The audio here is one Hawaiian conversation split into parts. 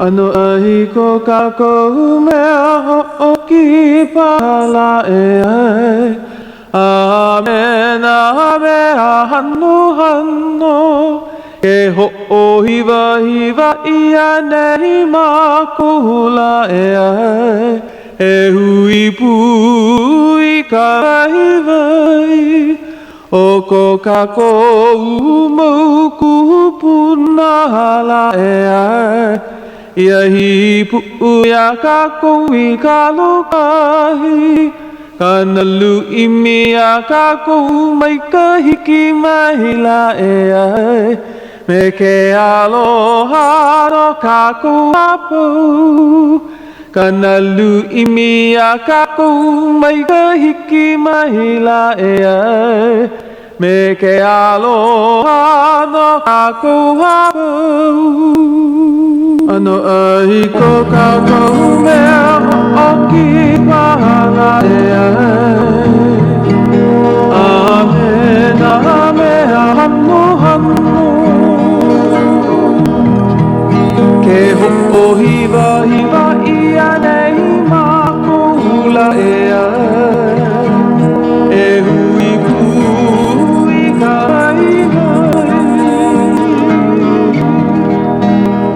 ʻAnoʻai ko kākou mea hoʻokipa lā e ai, A me nā mea hanohano, Ke hoʻohiwahiwa ʻia nei mākou lā e ai, E hui pū i ka waiwai o ko kākou mau kūpuna lā e ai, Ia hīpuʻu iā kākou i ka lōkahi, Ka nalu ʻimi iā kākou mai ka hiki mai lā e ai, Me ke aloha no kākou a pau. Ka nalu ʻimi iā kākou mai ka hiki mai lā e ai, Me ke aloha no kākou a pau. ʻAnoʻai ko kākou mea hoʻokipa lā e ai, A me nā mea hanohano. Ke hoʻohiwahiwa ʻia nei mākou lā e ai, E hui pū i ka waiwai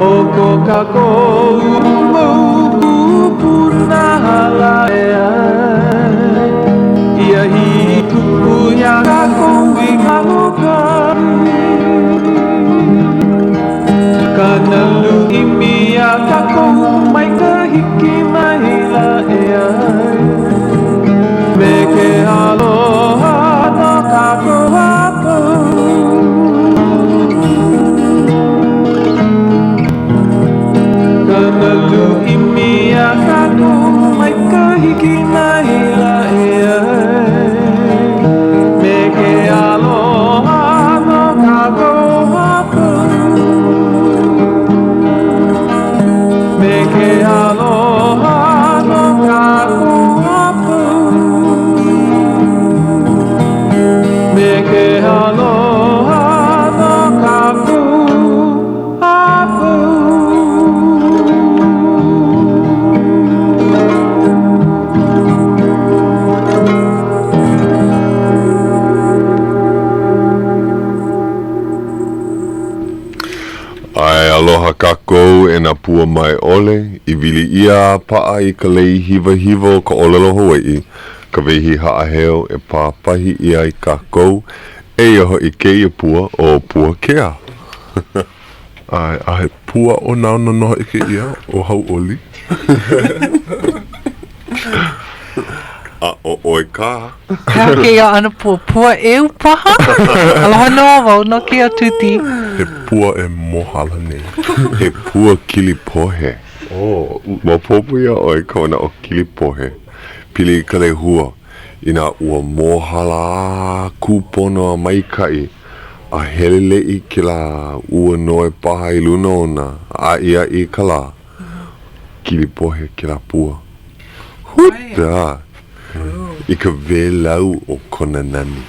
O ko kākou mau kūpuna lā e ai, Ia hīpuʻu iā kākou i ka lōkahi. Ka nalu ʻimi iā kākou mai ka hiki mai lā e ai, Me ke aloha no kākou a pau. Ka nalu ʻimi iā kākou mai ka hiki mai lā e ai, Me ke aloha no kākou a pau. Me ke aloha no kākou a pau. Me ke aloha no kākou a pau. ʻAe, aloha kākou e nā pua mae ʻole, i wili ʻia a paʻa i ka lei hiwahiwa o ka ʻōlelo Hawaiʻi, ka wehi haʻaheo e pāpahi ʻia ai kākou, eia hoʻi kēia pua ʻo Puakea. ʻAe, a he pua onaona nō hoʻi kēia ʻo Hauʻoli. A ʻo ʻoe kā. He aha kēia ʻano pua? Pua ʻeu paha? Aloha nō wau no kēia Tuti. He pua e mōhala nei. He pua kilipohe. Oh. Maopopo iā ʻoe ka manaʻo kilipohe. Pili i ka lehua, inā ua mōhala a kūpono a maikaʻi, a heleleʻi kēlā ua noe paha i luna ona a aʻiaʻi i ka lā, kilipohe kēlā pua. Huta! I ka wēlau o kona nani.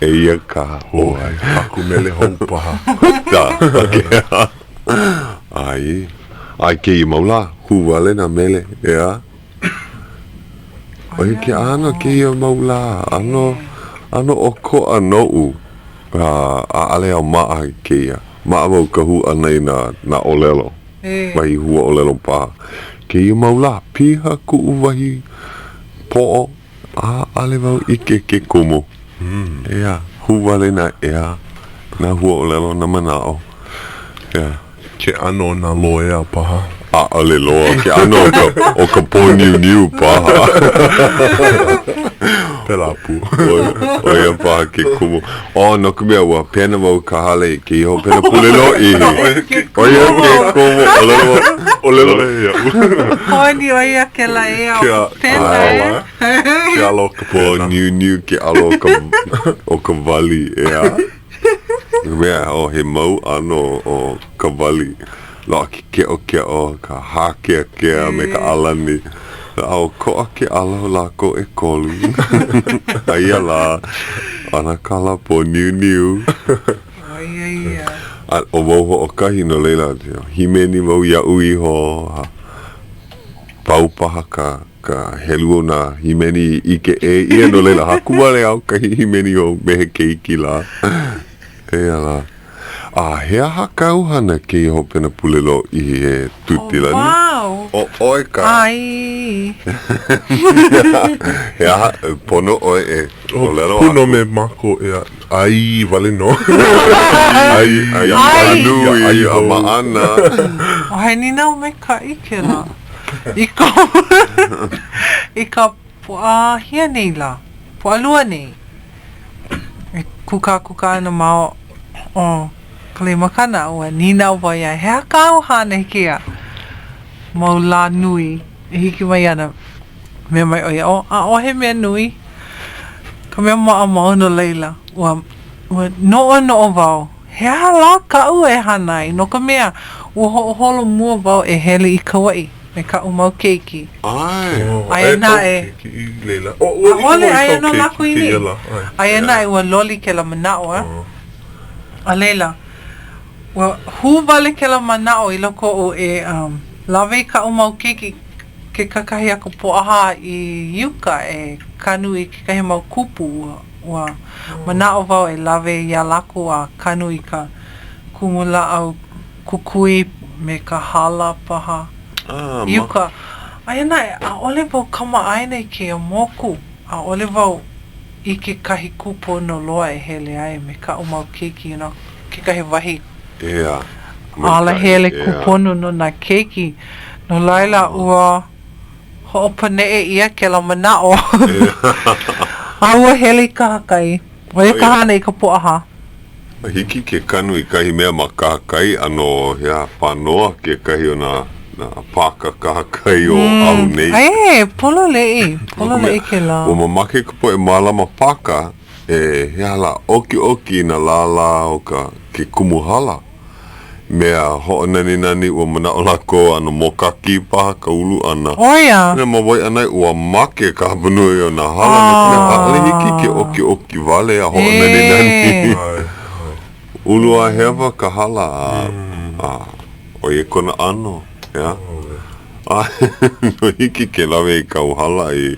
Eia kā ʻoe. Haku mele hou paha. Huta! ʻAe. A i kēia mau lā, hū wale nā mele, ʻeā? ʻO ia ke ʻano kēia mau lā, ʻano, ʻano ʻokoʻa noʻu, a ʻaʻole au maʻa i kēia. Maʻamau ka hū ʻana i nā, nā ʻōlelo, wahi huaʻōlelo paha. Kēia mau lā, piha kuʻu wahi poʻo, ʻaʻole wau ʻike ke kumu. ʻEā, hū wale nā ʻea, nā huaʻōlelo, nā manaʻo, ʻeā. Ke ʻano o nā loea paha. ʻAʻole loa ke ʻano o ka, o ka pōniuniu paha. Pēlā pū. ʻO ia paha ke kumu. Oh, no ka mea, ua pena wau i ka hale i kēia hopena pule lōʻihi. ʻO ia ke kumu. ʻŌlelo, ʻōlelo ʻē iaʻu. Pōni ʻo ia kēlā ea o ka pena, e? Ke alo o ka pena. Pōniuniu ke alo o ka, o ka wali, ʻeā. Mea, oh, he mau ʻano o ka wali. Loaʻa ke keʻokeʻo, ka hākeakea me ka ʻalani. A ʻokoʻa ke ʻala o lākou ʻekolu. Aia lā, ʻanakala pōniuniu. ʻO ia ia. A ʻo wau hoʻokahi, no laila, hīmeni wau iaʻu iho, a pau paha ka, ka helu o nā hīmeni i ʻike ʻē ʻia, no laila, haku wale au kahi hīmeni hou me he keiki lā. Eia lā. A he aha kāu hana kēia hopena pule lōʻihi e Tūtilani? ʻO wau. ʻO ʻoe ka. ʻAe. He aha, pono ʻoe e ʻōlelo aku. Pū nō me mākou ʻeā. ʻAi wale nō. ʻAi, ʻai, a nui, a maʻana. ʻO he nīnau maikaʻi kēlā. I ka i ka Pōʻahia nei lā, Pōʻalua nei, e kūkākūkā ana ma o Kaleimakana, ua nīnau wau iā ia, he aha kāu hana i kēia mau lā nui e hiki mai ana? Mea mai ʻo ia, ʻO, ʻaʻohe mea nui ka mea maʻamau no laila, ua, ua noʻonoʻo wau, he aha lā kaʻu e hana ai, no ka mea, ua hoʻoholo mua wau e hele i Kauaʻi me kaʻu mau keiki. ʻAe. Aia naʻe. ʻAʻole, aia nō lākou i nei. Aia naʻe ua loli kēlā manaʻo, a. A laila, ua hū wale kēlā manaʻo i loko oʻu e lawe i kaʻu mau keiki ke kakahiaka Pōʻahā i uka e kanu i kekahi mau kupu, ua, ua manaʻo wau e lawe iā lākou a kanu i ka kumulāʻau kukui me ka hala paha i uka. Aia naʻe, ʻaʻole wau kamaʻāina i kēia moku, ʻaʻole wau ʻike kahi kūpono loa e hele ai me kaʻu mau keiki, you know, kekahi wahi alahele kūpono no nā keiki. No laila, ua hoʻopaneʻe ʻia kēlā manaʻo. A ua hele i kahakai. ʻO ia ka hana i ka Pōʻahā. Hiki ke kanu i kahi mea ma kahakai ʻano he aha panoa kekahi o nā nā pāka kahakai o Oʻahu nei. E, pololeʻi, pololeʻi kēlā. Ua mamake ka poʻe mālama pāka e he aha lā, ʻokiʻoki i nā lālā o ka ke kumu hala. Mea hoʻonaninani ua manaʻo lākou ʻano mōkākī paha ka ulu ʻana. ʻO ia. Inā ma Waiʻanae ua make ka hapanui o nā hala no ka mea ʻaʻole hiki ke ʻokiʻoki wale a hoʻonaninani. Ulu a hewa ka hala a ʻo ia kona ʻano, ʻeā? A no hiki ke lawe i kāu hala i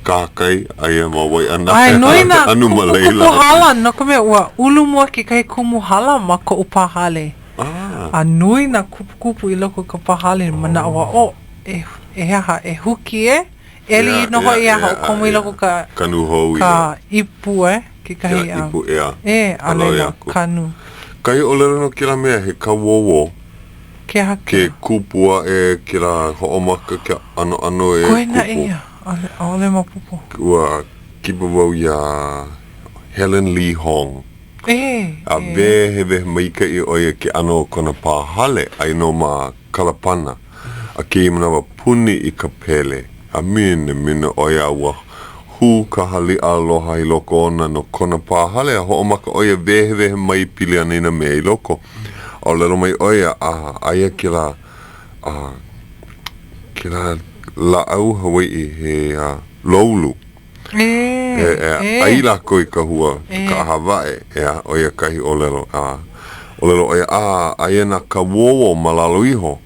kahakai aia ma Waiʻanae ʻAe, nui nā kanu ma kupu laila. kupu hala, no ka mea, ua ulu mua kekahi kumu hala ma koʻu pā hale. Ah. A nui nā kupukupu i loko o ka pā hale, manaʻo wau, oh, e, e he aha, e huki e? ʻEli nō hoʻi a hoʻokomo i loko ka Kanu hou ia. ka ipu e, kekahi Ia ipu, ʻeā. E, a A lawe laila, aku. kanu. Kahi ʻōlelo no kēlā mea, he kauowo. Ke aha Ke kupu aʻe kēlā hoʻomaka ke ʻanoʻano e Koe naʻe kupu. ia, ʻaʻole, ʻaʻole maopopo. Ua kipa wau iā Helen Lee Hong. E, A e. wehewehe maikaʻi ʻo ia ke ʻano o kona pā hale, aia nō ma Kalapana. A kēia manawa puni i ka pele. A minamina ʻo ia ua hū ka haliʻa aloha i loko ona no kona pā hale a hoʻomaka ʻo ia wehewehe mai pili ana i nā mea i loko. ʻŌlelo mai ʻo ia, a aia kēlā, a, kēlā lāʻau Hawaiʻi he a, loulu. E, e, e, ʻai lākou i ka hua, ka ʻahawaʻe, ʻeā, ʻo ia kahi ʻōlelo. A, ʻōlelo ʻo ia, a, aia nā kauowo ma lalo iho.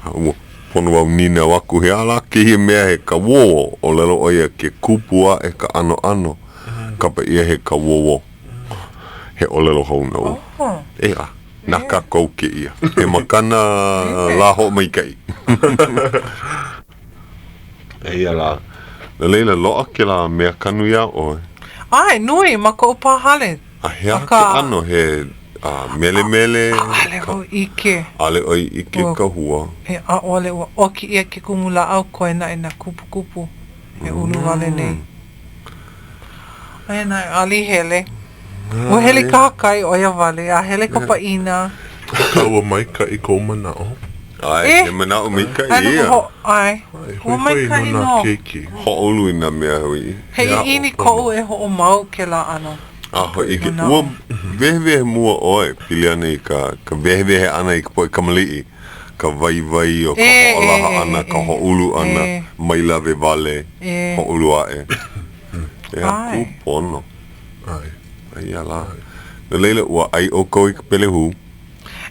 A, ua pono wau nīnau aku, he aha lā kēia mea he kauowo? ʻŌlelo ʻo ia, ke kupu aʻe ka ʻanoʻano, kapa ʻia he kauowo. He ʻōlelo hou noʻu. ʻEā, na kākou kēia. He makana lā hoʻomaikaʻi. Eia lā. No laila, loaʻa kēlā mea kanu iā ʻoe. ʻAe, nui ma koʻu pā hale. A he aha ke ʻano, he melemele? ʻAʻole wau ʻike. ʻAʻole ʻoe ʻike ka hua. E, ʻaʻole, ua ʻoki ʻia ke kumu lāʻau koe naʻe nā kupukupu e ulu wale nei. Aia naʻe, ʻaʻole i hele. Ua hele i kahakai, ʻo ia wale, a hele ka pāʻina. Akā ua maikaʻi kou manaʻo. ʻAe, Eh! he manaʻo maikaʻi ʻAe, ia. ho, ʻae. ʻAe, Ua hoihoi maikaʻi no nā nō. keiki. Hoʻoulu i nā mea Hawaiʻi. He ʻiʻini koʻu e hoʻomau kēlā ʻano. A hōʻike, Manaʻo. ua wehewehe mua ʻoe pili ana i ka, ka wehewehe ʻana i ka poʻe kamaliʻi. ka waiwai o ka hoʻolaha ʻana, ka hoʻoulu ʻana, mai lawe wale, hoʻoulu aʻe. ʻEā, kūpono. Aia lā. No laila, ua ʻai ʻoukou i ka pelehū?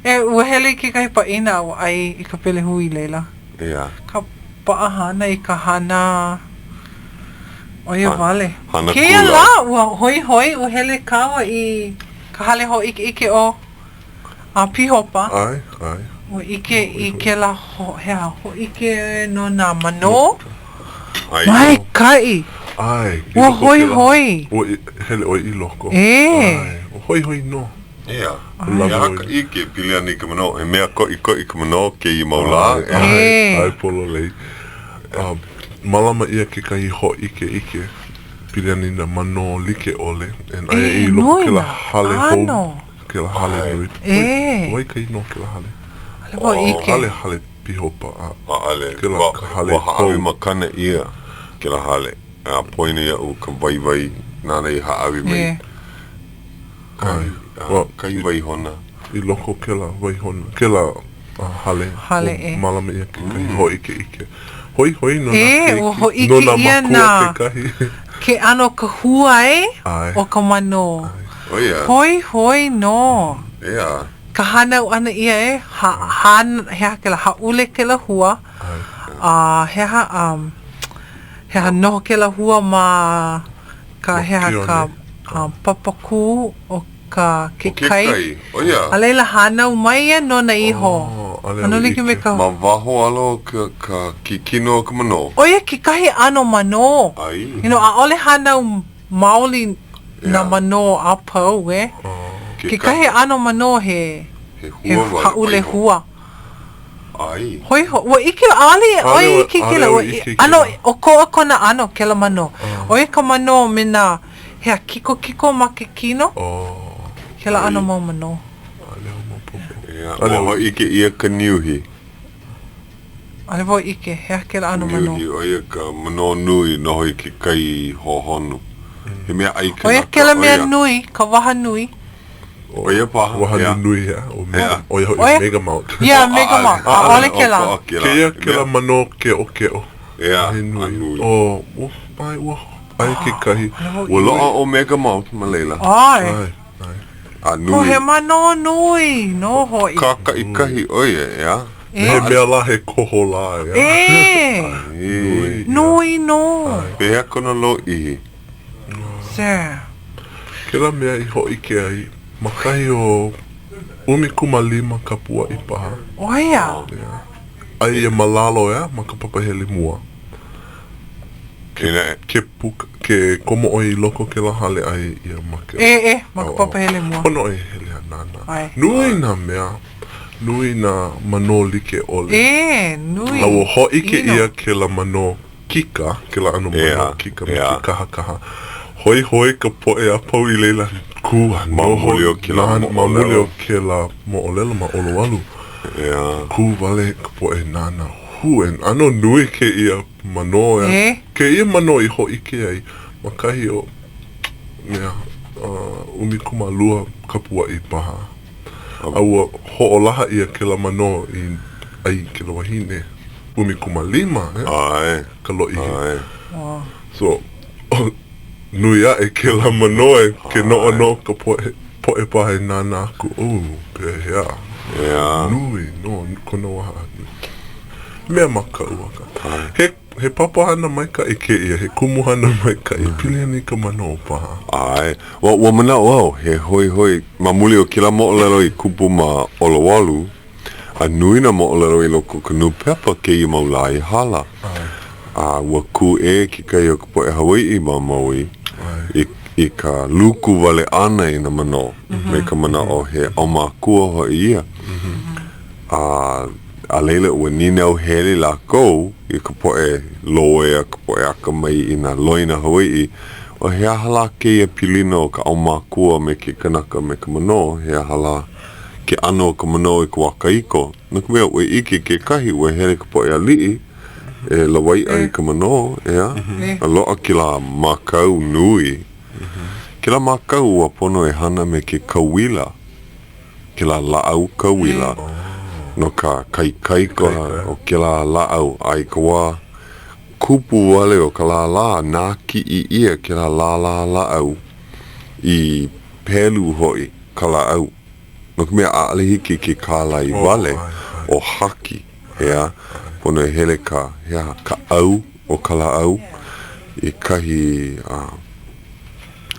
E, ua hele i kekahi pāʻina a ua ʻai i ka pelehū i laila. ʻEā. Ka paʻahana i ka hana ʻo ia wale. Hana Kēia kula. lā, ua hoihoi, ua hele kāua i ka hale hōʻikeʻike ʻo a Pīhopa. ʻAe, ʻae. Ua ʻike i kēlā ho, he aha, hōʻike no nā manō. ʻAe. Maikaʻi. ʻAe. I Ua loko kēlā. hoihoi. Ua hele ʻoe i loko. ʻĒ. ʻAe. Ua hoihoi nō. ʻEā. He aha ka ʻike e pili ana i ka manō? He mea koʻikoʻi ka manō kēia mau lā, ʻeā? ʻAe, ʻae pololei. A mālama ʻia kekahi hōʻikeʻike pili ana i nā manō like ʻole and aia i loko nui kēlā nā hale hou, ʻano. kēlā hale nui. ʻĒ. Maikaʻi nō kēlā hale. ʻAʻole wau ʻike. ʻAʻole hale Pīhopa a ʻAʻole. kēlā ka hale Ua hāʻawi hou. makana ʻia kēlā hale. A poina iaʻu ka waiwai nāna i hāʻawi mai. ʻĒ. ʻAe. Ua Kahi waihona. I loko kēlā waihona, kēlā hale. Hale, ʻē. Mālama ʻia kekahi hōʻikeʻike. Hoihoi no nā ʻĒ, keiki, ua hōʻike no nā ʻia mākua nā kekahi. ke ʻano ka hua ē ʻAe. o ka manō. ʻO ia. Hoihoi nō. ʻEā. Ka hānau ʻana ʻia ē, ha, hān, he aha kēlā, hāʻule kēlā hua. ʻAe. A he aha, um, he aha noho kēlā hua ma ka, he aha ka, um, papakū o ka, ke O ke kai. kai, ʻo ia. A laila hānau mai ia nona iho. Oh, ʻaʻole ʻAno au like me ʻike. ka. Ma waho ala o ka, ka ke kino o ka manō. ʻO ia kekahi ʻano manō. ʻAe. You know, ʻaʻole hānau maoli nā Yeah. manō a pau, ē. Kekahi ʻano manō he, He he hua wale hāʻule waiho. hua. ʻAe. Hoihoi, ua ʻike, ʻaʻole ʻoe ʻike i kēlā, ua ʻano ʻokoʻa kona ʻano kēlā manō. ʻO ia ka manō me nā hea kikokiko ma ke kino, kēlā ʻano mau manō. Ua hōʻike ʻia ka niuhi. ʻAʻole wau ʻike, he aha kēlā ʻano manō? Niuhi, ʻo ia ka manō nui noho i ke kai hohonu. He mea ʻai ʻO ia kanaka, kēlā ʻo mea ia. nui, ka waha nui. ʻO ia paha, Waha ʻeā. nunui, ʻeā? ʻO mega, ʻEā. ʻo ia hoʻi ʻO ia- Mega Mouth. Yeah, Mega Mouth. ʻAʻole kēlā. ʻOkoʻa kēlā. Kēia kēlā manō keʻokeʻo. ʻEā, He nui. a nui. ʻO, ua, ʻae, ua, aia kekahi. Ua loaʻa ʻo Mega Mouth ma laila. ʻAe. ʻAe, ʻae. A Oh, nui. he manō nui nō hoʻi. Kākaʻikahi ʻo ia, ʻeā? Me he mea lā he koholā, ʻeā? ʻĒ. Nui. Nui nō. Pehea kona lōʻihi? Sir. Kēlā mea i hōʻike ai ma kahi o 15 kapuaʻi paha. ʻO ia. Yeah. Aia ia ma lalo, ʻeā, ma ka papahele mua. Ke, ke puka, ke komo ʻoe i loko o kēlā hale aia ia ma ke. ʻĒ, ʻē, ma ka papahele mua. Pono ʻoe e hele a nānā. ʻAe. Nui nā mea, nui nā manō like ʻole. ʻĒ, nui. A ua hōʻike ʻIno. ʻia kēlā manō kika, kēlā ʻano manō kika me ke kahakaha. Hoihoi ka poʻe a pau i laila kū a Ma muli o kēlā moʻolelo. Ma muli o kēlā moʻolelo ma Olowalu. Kū wale ka poʻe nānā. Hū, and ʻano nui kēia manō. Kēia manō i hōʻike ai ma kahi o mea 12 kapuaʻi paha. A ua hoʻolaha ʻia kēlā manō i ʻai i kēlā wahine 15, ʻeā? ʻAe. Ka lōʻihi. ʻAe. So, nui aʻe kēlā manō e ke noʻonoʻo ka poʻe, poʻe paha e nānā aku, oh, pehea? ʻEā. Nui nō kona waha. Mea makaʻu akā. He He papahana maikaʻi kēia, he kumuhana maikaʻi, pili ana i ka manō paha. ʻAe. Ua, ua manaʻo au, he hoihoi, ma muli o kēlā moʻolelo i kupu ma Olowalu, a nui nā moʻolelo i loko o ka nūpepa kēia mau lā i hala. A ua kūʻē kekahi o ka poʻe Hawaiʻi ma Maui i, i ka luku wale ʻana i nā manō, me ka manaʻo he ʻaumākua hoʻi ia. A a laila ua nīnau hele lākou i ka poʻe loea, ka poʻe akamai i nā loina Hawaiʻi, ʻo he aha lā kēia pilina o ka ʻaumākua me ke kanaka me ka manō, he aha lā ke ʻano o ka manō i ka wā kahiko? No ka mea, ua ʻike kekahi, ua hele ka poʻe aliʻi e lawaiʻa i ka manō, ʻeā? A loaʻa kēlā mākau nui. Kēlā mākau ua pono e hana me ke kauila. kēlā lāʻau kauila no ka ikaika o kēlā lāʻau a i ka wā kupu wale o ka lālā, nākiʻi ʻia kēlā lālā lāʻau i pelu hoʻi. ka lāʻau. No ka mea, ʻaʻole hiki ke kālai wale o haki, ʻeā, pono e hele ka, he aha, ka ʻau o ka lāʻau i kahi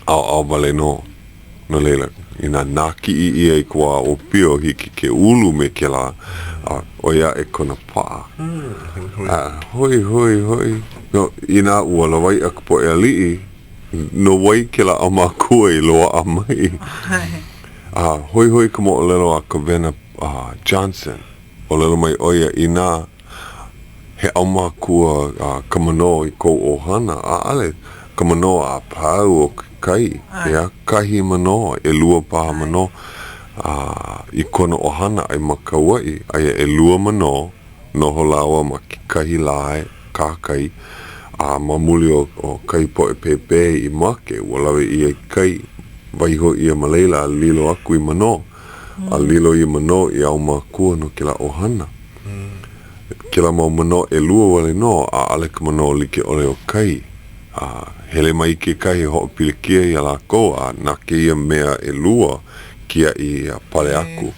ʻaoʻao wale nō. No laila, inā nākiʻi ʻia i ka wā ʻōpio, hiki ke ulu me kēlā, a ʻoi aʻe kona paʻa. A hoihoi hoʻi, no, inā ua lawaiʻa ka poʻe aliʻi, no wai kēlā ʻaumakua i loaʻa mai? A hoihoi ka moʻolelo a Kawena Johnson, ʻōlelo mai ʻo ia, inā he ʻaumakua ka manō i kou ʻohana, ʻaʻole ka manō a pau o ke kai, ʻeā, kahi manō, ʻelua paha manō, a i kona ʻohana ai ma Kauaʻi, aia ʻelua manō, noho lāua ma kekahi lae kahakai, a ma muli o kahi poʻe pēpē i make, ua lawe ʻia i kai, waiho ʻia ma laila a lilo aku i manō, a lilo ia manō i ʻaumakua no kēlā ʻohana. Kēlā mau manō ʻelua wale nō, ʻaʻole ka manō like ʻole o kai. A hele mai kekahi hoʻopilikia iā lākou, a na kēia mea ʻelua kiaʻi a pale aku.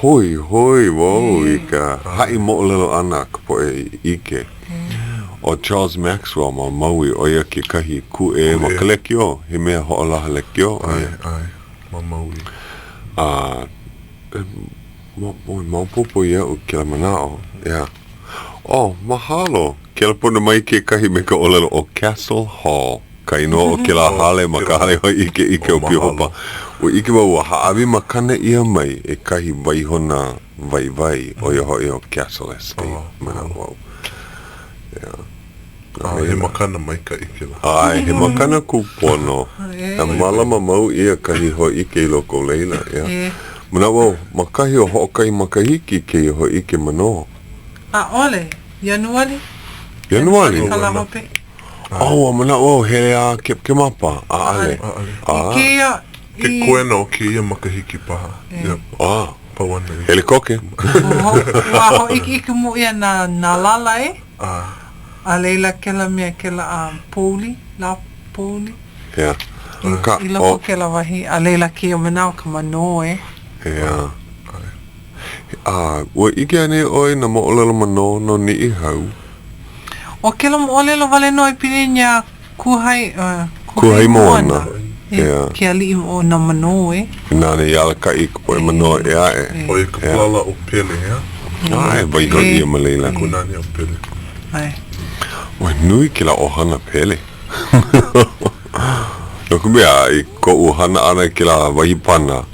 Hoihoi wau i ka haʻi moʻolelo ʻana a ka poʻe ʻike. ʻO Charles Maxwell ma Maui, ʻo ia kekahi kūʻē ma ka lekiō, he mea hoʻolaha lekiō ʻo ia. ʻAe, ʻae, ma Maui. A maopopo iaʻu kēlā manaʻo, ʻeā. Oh, mahalo! Kelepona mai kekahi me ka ʻōlelo ʻo Castle Hall ka inoa o kēlā hale ma ka Hale Hōʻikeʻike o Pihopa. Ua ʻike wau ua hāʻawi makana ʻia mai e kahi waihona waiwai, ʻo ia hoʻi ʻo Castle Estate, manaʻo wau. Yeah. A he makana maikaʻi kēlā. ʻAe, he makana kūpono. A mālama mau ʻia kahi hōʻike i loko o laila, ʻeā. Manaʻo wau, ma kahi o hoʻokahi makahiki kēia hōʻike manō. ʻAʻole. Ianuali? Ianuali? Ka lā hope. Oh, ua manaʻo wau hele a Kepakemapa. ʻAʻole. ʻAʻole. I kēia, i. Ke koena o kēia makahiki paha. Yep. Ah. Pau ana i. Hele koke. Ua hōʻikeʻike mua ʻia nā, nā lala, e? A. A laila kēlā mea kēlā a pouli, lā pouli. Yeah. I, Ka, i loko o kēlā wahi, a laila kēia manawa ka manō, e. Yeah. A, ua ʻike anei ʻoe i nā moʻolelo manō no Niʻihau? ʻO kēlā moʻolelo wale nō e pili ana iā Kūhai, uh, Kūhaimoana. E, Yeah. ke aliʻi o nā manō, e. Nāna i alakaʻi i ka poʻe manō ʻē aʻe. ʻO ia ka palala o Pele, ʻeā? ʻAe, waiho ʻia ma laila. Kūnane o Pele. ʻAe. Ua nui kēlā ʻohana Pele. No ka mea, i koʻu hana ʻana i kēlā wahi pana,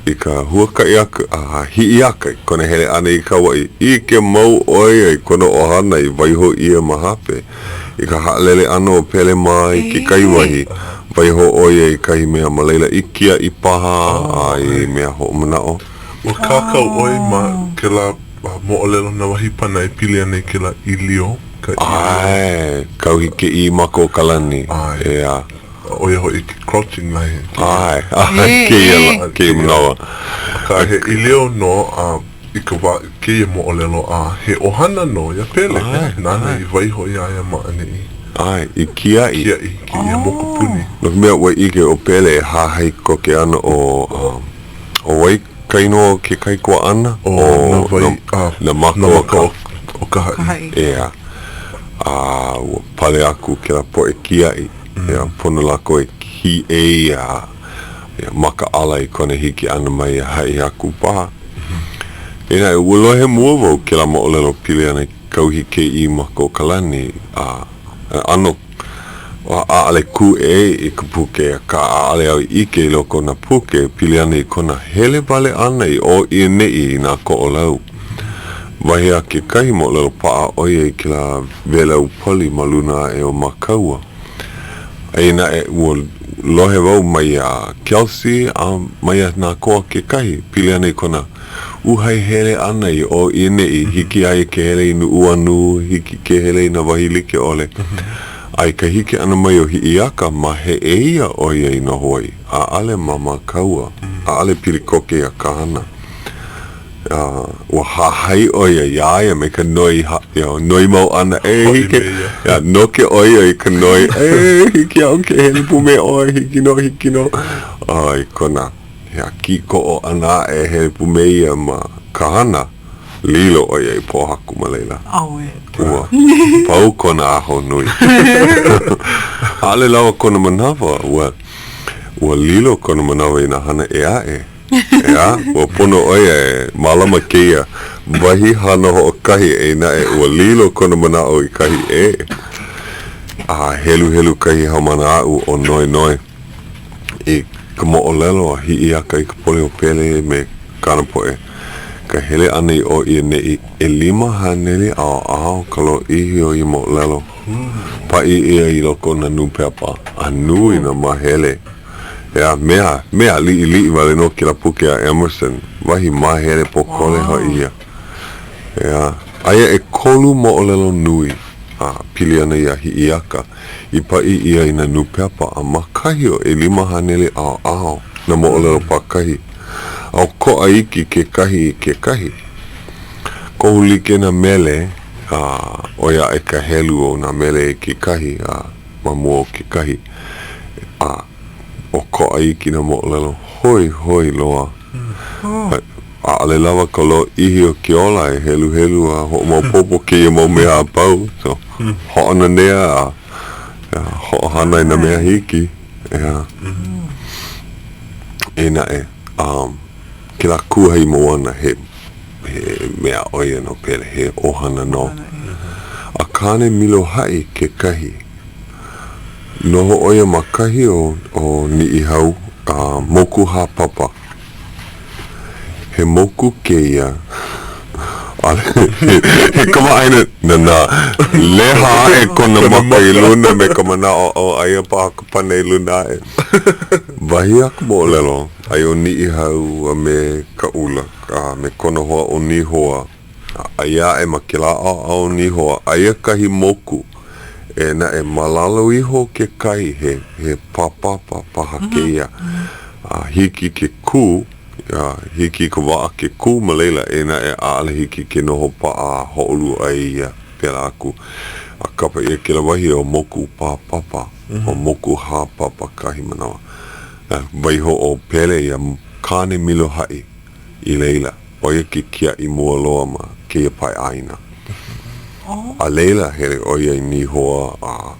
i ka huakaʻi aku a Hiʻiaka i kona hele ʻana i Kauaʻi, ʻike mau ʻo ia i kona ʻohana i waiho ʻia ma hape. I ka haʻalele ʻana o Pele mā i kekahi wahi, waiho ʻo ia i kahi mea ma laila i kiaʻi paha a i mea hoʻomanaʻo. Ua kākau ʻoe ma kēlā moʻolelo Nā Wahi Pana e pili ana i kēlā ʻīlio, ka ʻīlio. ʻAe, Kauhikeʻīmakaokalani, ʻeā. ʻO ia hoʻi ke crouching lion. ʻAe, ʻae, kēia lā, kēia manawa. Akā, he ʻīlio nō a i ka wā i kēia moʻolelo, a he ʻohana nō iā Pele, nāna i waiho iā ia ma ʻaneʻi. ʻAe, i kiaʻi. Kiaʻi i kēia mokupuni. No ka mea, ua ʻike ʻo Pele e hahai koke ana ʻo, ʻo wai ka inoa o ke kaikuaʻana? ʻO Nā Wai, Nā Maka o Ka, o Kahaʻi. ʻEā. A ua pale aku kēlā poʻe kiaʻi. Ia, pono lākou e kīʻei a ia, makaʻala i kona hiki ʻana mai a haʻi aku paha. Inā, ua lohe mua wau kēlā moʻolelo pili ana i Kauhikeʻīmakaokalani, a ʻano ʻaʻole kūʻē i ka puke, akā ʻaʻole au i ʻike i loko o nā puke pili ana i kona hele wale ʻana i ʻō i ʻaneʻi i nā Koʻolau. Wahi a kekahi moʻolelo paʻa ʻo ia i kēlā wēlau pali ma luna aʻe o Mākaua. Eia naʻe, ua lohe wau maiā Kelsey a maiā nā koa kekahi, pili ana i kona uhai hele ʻana i ʻō i ʻaneʻi, hiki iā ia ke hele i Nuʻuanu, hiki ke hele i nā wahi like ʻole. A i ka hiki ʻana mai o Hiʻiaka, ma Heʻeia ʻo ia i noho ai, ʻaʻole ma Mākaua, ʻaʻole pili koke iā Kahana. ua hahai ʻo ia iā ia me ka noi, you know, noi mau ʻana, e hiki, yeah, noke ʻo ia i ka noi, e hiki iaʻu ke hele pū me ʻoe, hiki nō, hiki nō, a i kona. He kīkoʻo ʻana aʻe e hele pū me ia ma ka hana, lilo ʻo ia i pōhaku ma laila. ʻAuē. Ua pau kona ahonui. ʻAʻole lawa kona manawa, ua, ua lilo kona manawa i nā hana ʻē aʻe. ʻEā, ua pono ʻo ia e mālama kēia wahi hana hoʻokahi, eia naʻe, ua lilo kona manaʻo i kahi ʻē. A heluhelu kahi haumāna aʻu ʻo Noenoe i ka moʻolelo a Hiʻiaka i ka poli o Pele me kāna poʻe, ka hele ʻana i ʻō i ʻaneʻi, 500 ʻaoʻao ka lōʻihi o ia moʻolelo. Paʻi ʻia i loko o nā nūpepa a nui nā māhele. ʻEā, mea, mea liʻiliʻi wale nō kēlā puke a Emerson, wahi māhele pōkole hoʻi ia. ʻEā, aia ʻekolu moʻolelo nui a pili ana iā Hiʻiaka i paʻi ʻia i nā nūpepa a ma kahi o 500 ʻaoʻao nā moʻolelo pākahi, a ʻokoʻa iki kekahi i kekahi. Kohu like nā mele, a ʻoi aʻe ka helu o nā mele i kekahi a ma mua o kekahi, a ʻokoʻa iki nā moʻolelo hoihoi loa. ʻAʻole lawa ka lōʻihi o ke ola e heluhelu a hoʻomaopopo kēia mau mea a pau. So, hoʻonanea a hoʻohana i nā mea hiki. ʻEā. Eia naʻe, um, kēlā Kūhai Moana, he, he mea ʻo ia no Pele, he ʻohana nō. A Kānemilohaʻi kekahi. Noho ʻo ia ma kahi o, o Niʻihau, a Mokuhāpapa. He moku kēia, ʻaʻole, he kamaʻāina nana, leha aʻe kona maka i luna me ka manaʻo ʻo aia paha ka pane i luna aʻe. Wahi a ka moʻolelo, aia ʻo Niʻihau a me Kaʻula, a me kona hoa ʻo Nihoa, a aia aʻe ma kēlā ʻaoʻao o Nihoa, aia kahi moku, eia naʻe ma lalo iho o ke kai, he, he pāpapa paha kēia, a hiki ke kū, a hiki i ka waʻa ke kū ma laila, eia naʻe ʻaʻole hiki ke noho paʻa a hōʻolu ʻai ia pēlā aku. A kapa ʻia kēlā wahi ʻo Moku Pāpapa, ʻo Moku Hāpapa kahi manawa. A waiho ʻo Pele iā Kānemilohaʻi i laila, ʻo ia ke kiaʻi mua loa ma kēia pae ʻāina. A laila, hele ʻo ia i Nihoa a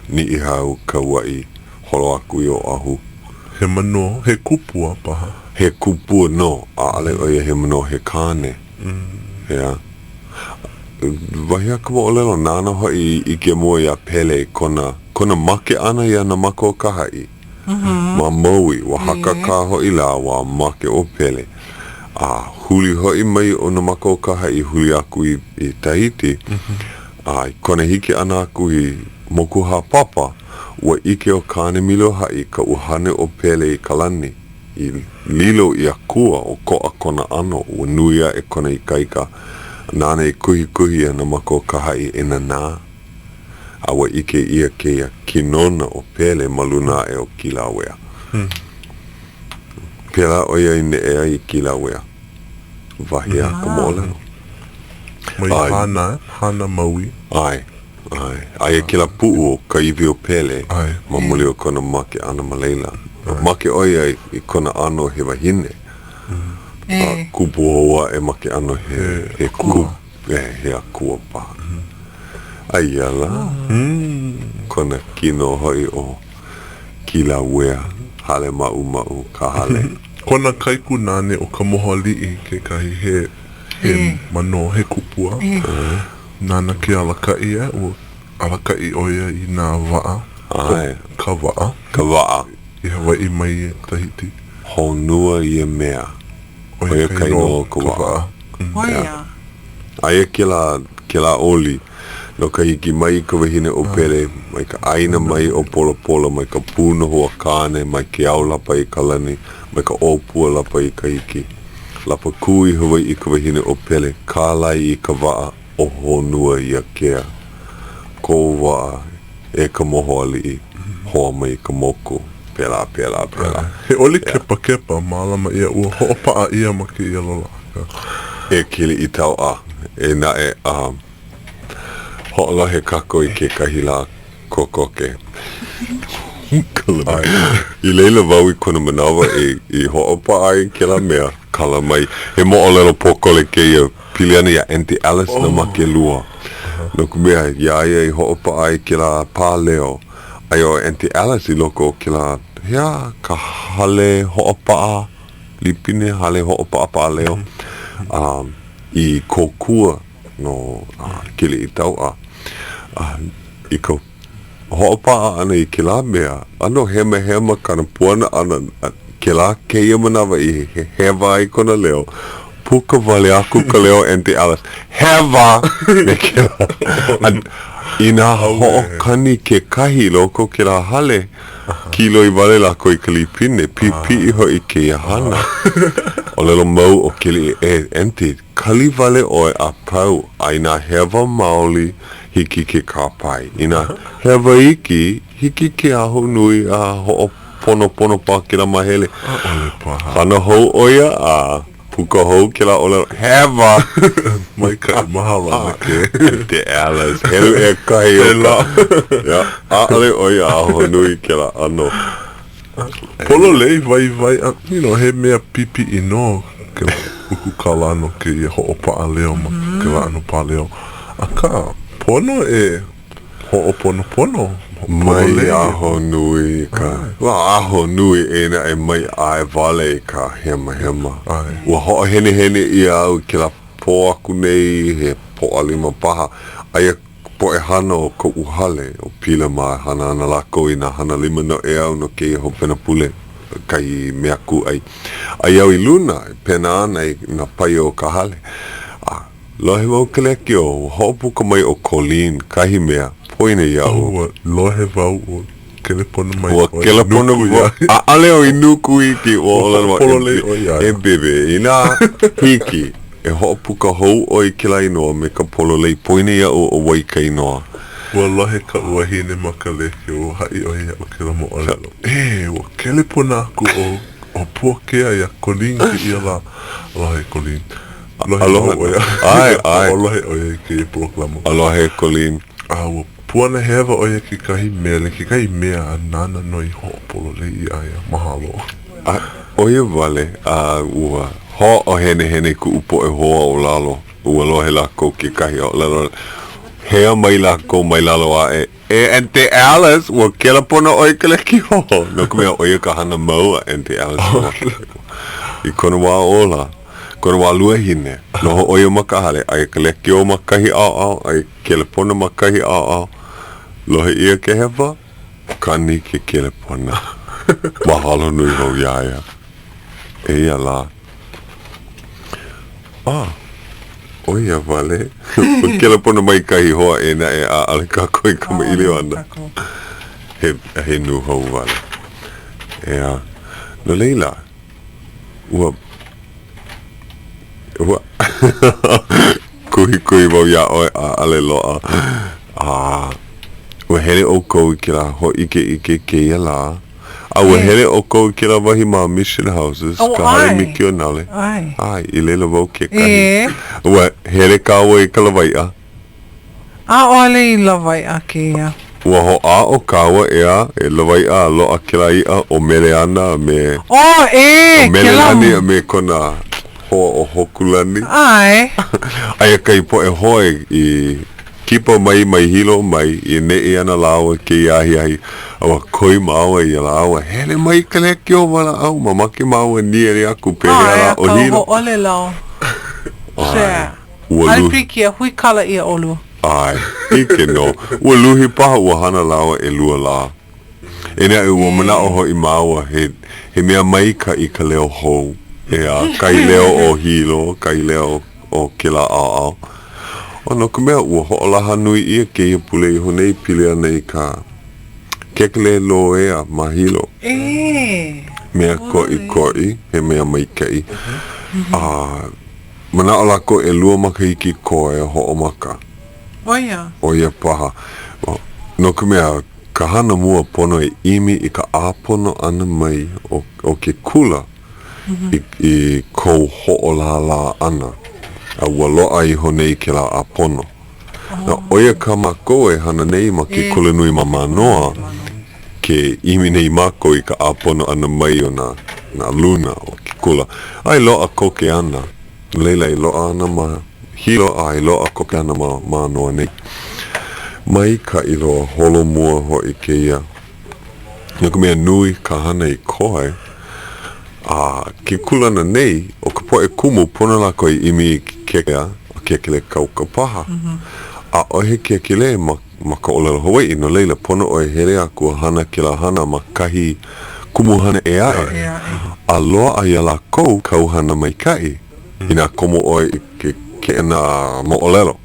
Niʻihau, Kauaʻi, holo aku i Oʻahu. He manō, he kupua paha. He kupua nō, ʻaʻole ʻo ia he manō, he kāne. ʻEā. Wahi a ka moʻolelo, nāna hoʻi i ʻike mua iā Pele i kona, kona make ʻana iā Nāmakaokahaʻi. Ma Maui, ua hakakā hoʻi lāua a make ʻo Pele. A huli hoʻi mai ʻo Nāmakaokahaʻi huli aku i, i Tahiti, a i kona hiki ʻana aku i Mokuhāpapa, ua ʻike ʻo Kānemilohaʻi i ka ʻuhane o Pele i ka lani, i lilo i akua, ʻokoʻa kona ʻano, ua nui aʻe kona ikaika, nāna i kuhikuhi iā Nāmakaokahaʻi e nānā, a ua ʻike ʻia kēia kinona o Pele ma luna aʻe o Kīlauea. Pēlā ʻo ia i neʻe ai i Kīlauea, wahi a ka moʻolelo. Mai Hāna, Hāna Maui. ʻAe. ʻAe. Aia kēlā puʻu ʻo ka iwi o Pele ma muli o kona make ʻana ma laila. Make ʻo ia i kona ʻano he wahine. A kupu hou aʻe ma ke ʻano he he he akua paha. Aia lā kona kino hoʻi ʻo Kīlauea, Halemaʻumaʻu ka hale. Kona kaikunāne ʻo Kamohoaliʻi kekahi he he manō, he kupua. Nāna ke alakaʻi a ua alakaʻi ʻo ia i nā waʻa, ʻAe. Ka waʻa. Ka waʻa. I Hawaiʻi mai Tahiti. Honua ia mea. ʻO ia ka inoa o ka waʻa. ʻO ia. Aia kēlā, kēlā oli no ka hiki mai i ka wahine ʻōpele, mai ka ʻāina mai ʻo Polapola, mai ka pūnohu a Kāne, mai ke ao lapa i ka lani, mai ka ʻōpua lapa i Kahiki. Lapa kū i Hawaiʻi ka wahine ʻōpele, kālai i ka waʻa ʻo Honua ia kea. Kō waʻa e ka moho aliʻi, hoa mai ka moku, pēlā, pēlā, pēlā. He oli kepakepa, mālama ʻia, ua hoʻopaʻa ʻia ma kēia lola. E Keliʻitauʻa, eia naʻe, a hoʻolohe kākou i kekahi lā kokoke. Kala mai. I laila wau i kona manawa e i hoʻopaʻa ai kēlā mea, kala mai. He moʻolelo pōkole kēia pili ana iā Aunty Alice na Makelua. No ka mea, iā ia i hoʻopaʻa ai kēlā pāleo, aia ʻo Aunty Alice i loko o kēlā, he aha ka hale hoʻopaʻa lipine, hale hoʻopaʻa pāleo, a i kōkua no Keliʻi Tauʻa. A i ka hoʻopaʻa ʻana i kēlā mea, ʻano hemahema kāna puana ʻana kēlā kēia manawa i hewa ai kona leo, puka wale aku ka leo Aunty Alice, hewa! Me kēlā. A inā hoʻokani kekahi i loko o kēlā hale, kīloi wale lākou i ka lipine, pipiʻi hoʻi kēia hana. ʻŌlelo mau ʻo Keliʻi, E, Aunty, Kali wale ʻoe a pau, a inā hewa maoli, hiki ke kāpae. Inā hewa iki, hiki ke ahonui a hoʻoponopono paha kēlā māhele. ʻAʻole paha. Hana hou ʻo ia, a puka hou kēlā ʻōlelo, hewa! Maikaʻi, mahalo ana ke. Aunty Alice, helu ʻia kahi o ka. Pēlā. ʻAʻole ʻo ia ahonui i kēlā ʻano. Pololei, waiwai, a, you know, he mea pipiʻi nō kēlā uku kālā no kēia hoʻopaʻa leo ma kēlā ʻano pāleo. Akā, pono e hoʻoponopono, Mai pololei. ahonui ka, ua ahonui ʻē naʻe mai ʻae wale i ka hemahema. ʻAe. Ua hoʻohenehene ʻia au i kēlā pō aku nei, he Pōʻalima paha, aia poʻe hana o koʻu hale, ʻo Pila mā e hana ana lākou i nā hana lima noʻeau no kēia hopena pule, kahi mea kūʻai. Aia au i luna e pena ana i nā paia o ka hale, a lohe wau i ka lekiō, ua hoʻopuka mai ʻo Colleen kahi mea poina iaʻu. Ua lohe wau, ua kelepona mai Ua ʻoe, kelepona nuku iā ia. ʻAʻole au i nuku iki, ua Ua ʻōlelo wau, hoʻopololei ʻoe iā e ia. Bebe, inā hiki, E hoʻopuka hou ʻoe i kēlā inoa me ka pololei poina iaʻu ʻo wai ka inoa. Ua lohe kaʻu wahine ma ka lekiō, ua haʻi ʻo ia iaʻu kēlā moʻolelo. Ē, ua kelepona aku ʻo ʻo Puakea iā Colleen kēia lā. Aloha e Colleen. Lohe Aloha. mau ʻo ia. ʻAe, ʻae. Hoʻolohe ʻo ia i kēia polokalamu. Aloha e Colleen. A ua puana hewa ʻo ia kekahi mele, kekahi mea a nāna nō i hoʻopololei iā ia. Mahalo. A ʻo ia wale, a ua hoʻohenehene kuʻu poʻe hoa o lalo, ua lohe lākou kekahi ʻōlelo, hea mai lākou mai lalo aʻe, E Aunty Alice, ua kelepona ʻoe i ka lekiō. No ka mea, ʻo ia ka hana mau a Aunty Alice i kona wā ola, kona wā luahine. Noho ʻo ia ma ka hale, aia ka lekiō ma kahi ʻaoʻao, aia kelepona ma kahi ʻaoʻao. Lohe ʻia ke hewa? Kani ke kelepona. Mahalo nui wau iā ia. Eia lā. Ah, ʻo ia wale. Ua kelepona mai kahi hoa ʻē naʻe ʻaʻole kākou e kamaʻilio ana. He, he nūhou wale. ʻEā. No laila, ua, ua kuhikuhi wau iā ʻoe ʻaʻole loaʻa. A ua hele ʻoukou i kēlā hōʻikeʻike kēia lā. A ua hele ʻoukou i kēlā wahi ma Mission Houses, Oh, ka hale ʻae. mikionale. ʻAe. ʻAe, i laila wau kekahi. E. Ua hele kāua i ka lawaiʻa. ʻAʻole i lawaiʻa kēia. Ua hoʻāʻo kāua, ʻeā, e lawaiʻa a loaʻa kēlā iʻa ʻo Meleana a me. Oh, ʻē, ʻO kēlā. Melelani a me kona hoa ʻo Hōkūlani. ʻAe. Aia kahi poʻe hoa i kipa mai mai Hilo mai, i neʻe ana lāua i kēia ahiahi, a ua koi māua iā lāua, hele mai i ka lekiō walaʻau, mamake māua nīele aku pehea ʻAe, lā ʻo akā Hilo. hōʻole lāua. ʻAe. Ua ʻAʻole luhi. pilikia, huikala ʻia ʻolua. ʻAe, ʻike nō. Ua luhi paha ua hana lāua ʻelua lā. E naʻe, ua manaʻo hoʻi māua he, he mea maikaʻi ka leo hou, ʻeā, kahi leo o Hilo, kahi leo o kēlā ʻaoʻao. ʻO no ka mea, ua hoʻolaha nui ʻia kēia pule iho nei pili ana i ka kekelē loea ma Hilo. ʻĒ. Mea koʻikoʻi, he mea maikaʻi. A Manaʻo lākou ʻelua makahiki koe e hoʻomaka. ʻO ia. ʻO ia paha. No ka mea, ka hana mua pono e ʻimi i ka ʻāpono ʻana mai o, o ke kula i, i kou hoʻolālā ʻana, a ua loaʻa iho nei kēlā ʻāpono. A ʻo ia kā mākou e hana nei ma ke Kulanui ma Mānoa. Ke ʻimi nei mākou i ka ʻāpono ʻana mai o nā, nā luna o ke kula. A e loaʻa koke ana, no laila e loaʻa ana ma Hilo a e loaʻa koke ana ma Mānoa nei. Maikaʻi loa, holomua hoʻi kēia. No ka mea, nui ka hana i koe, a ke kūlana nei, ʻo ka poʻe kumu, pono lākou e ʻimi i ke kekelē a kekelē kauka paha. ʻAʻohe kekelē ma ma ka ʻōlelo Hawaiʻi, no laila, pono ʻoe hele aku a hana kēlā hana ma kahi kumuhana ʻē aʻe, a loaʻa iā lākou kāu hana maikaʻi. Inā komo ʻoe i ke keʻena moʻolelo,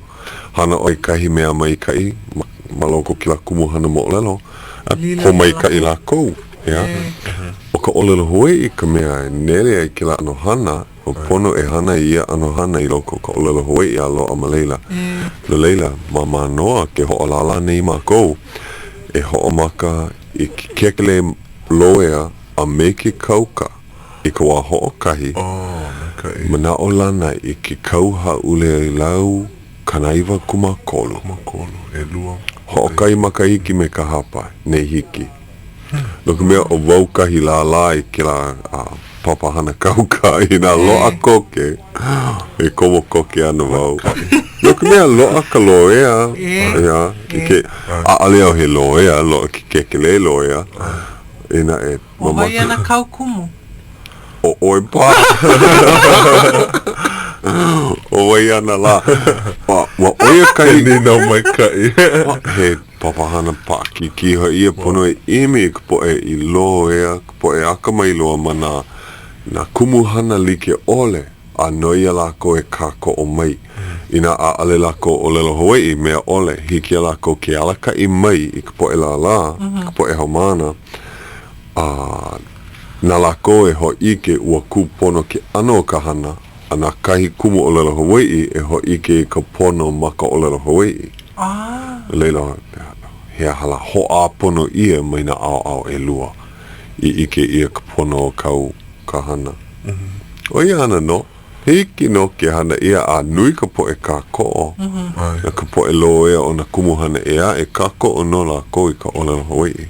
hana ʻoe i kahi mea maikaʻi ma loko o kēlā kumuhana moʻolelo, a pōmaikaʻi lākou, ʻeā? ʻO ka ʻōlelo Hawaiʻi ka mea e nele ai kēlā ʻano hana, ua pono e hana i ia ʻano hana i loko o ka ʻōlelo Hawaiʻi a loaʻa ma laila. No laila, ma Mānoa ke hoʻolālā nei mākou e hoʻomaka i ke kekelē loea a me ke kauka i ka wā hoʻokahi, manaʻolana i ke kau hāʻule lau 93. Hoʻokahi makahiki me ka hapa nei hiki. No ka mea, ʻo wau kahi lālā i kēlā papahana kauka inā loaʻa koke, e komo koke ana wau. No ka mea, loaʻa ka loea, ʻeā, i ke, ʻaʻole au he loea, loaʻa ke kekelē loea, inā e ʻO wai ana kāu kumu? ʻO ʻoe paha. ʻO wai ana lā? Ua ʻo ia kahi. He nīnau maikaʻi. He papahana paʻakikī hoʻi ia pono e ʻimi i ka poʻe i loea, ka poʻe akamai loa ma nā nā kumuhana like ʻole, a noi iā lākou e kākoʻo mai. Inā ʻaʻole lākou ʻōlelo Hawaiʻi, mea ʻole, hiki iā lākou ke alakaʻi mai i ka poʻe lālā, ka poʻe haumāna, a na lākou e hōʻike ua kūpono ke ʻano o ka hana, a na kahi kumu ʻōlelo Hawaiʻi e hōʻike i ka pono ma ka ʻōlelo Hawaiʻi. No laila, he aha lā, hoʻāpono ʻia mai nā ʻaoʻao ʻelua i ʻike ʻia ka pono o kāu ka hana. ʻO ia ana nō, hiki nō ke hana ʻia a nui ka poʻe kākoʻo, na ka poʻe loea o nā kumuhana ʻē aʻe, kākoʻo nō lākou i ka ʻōlelo Hawaiʻi.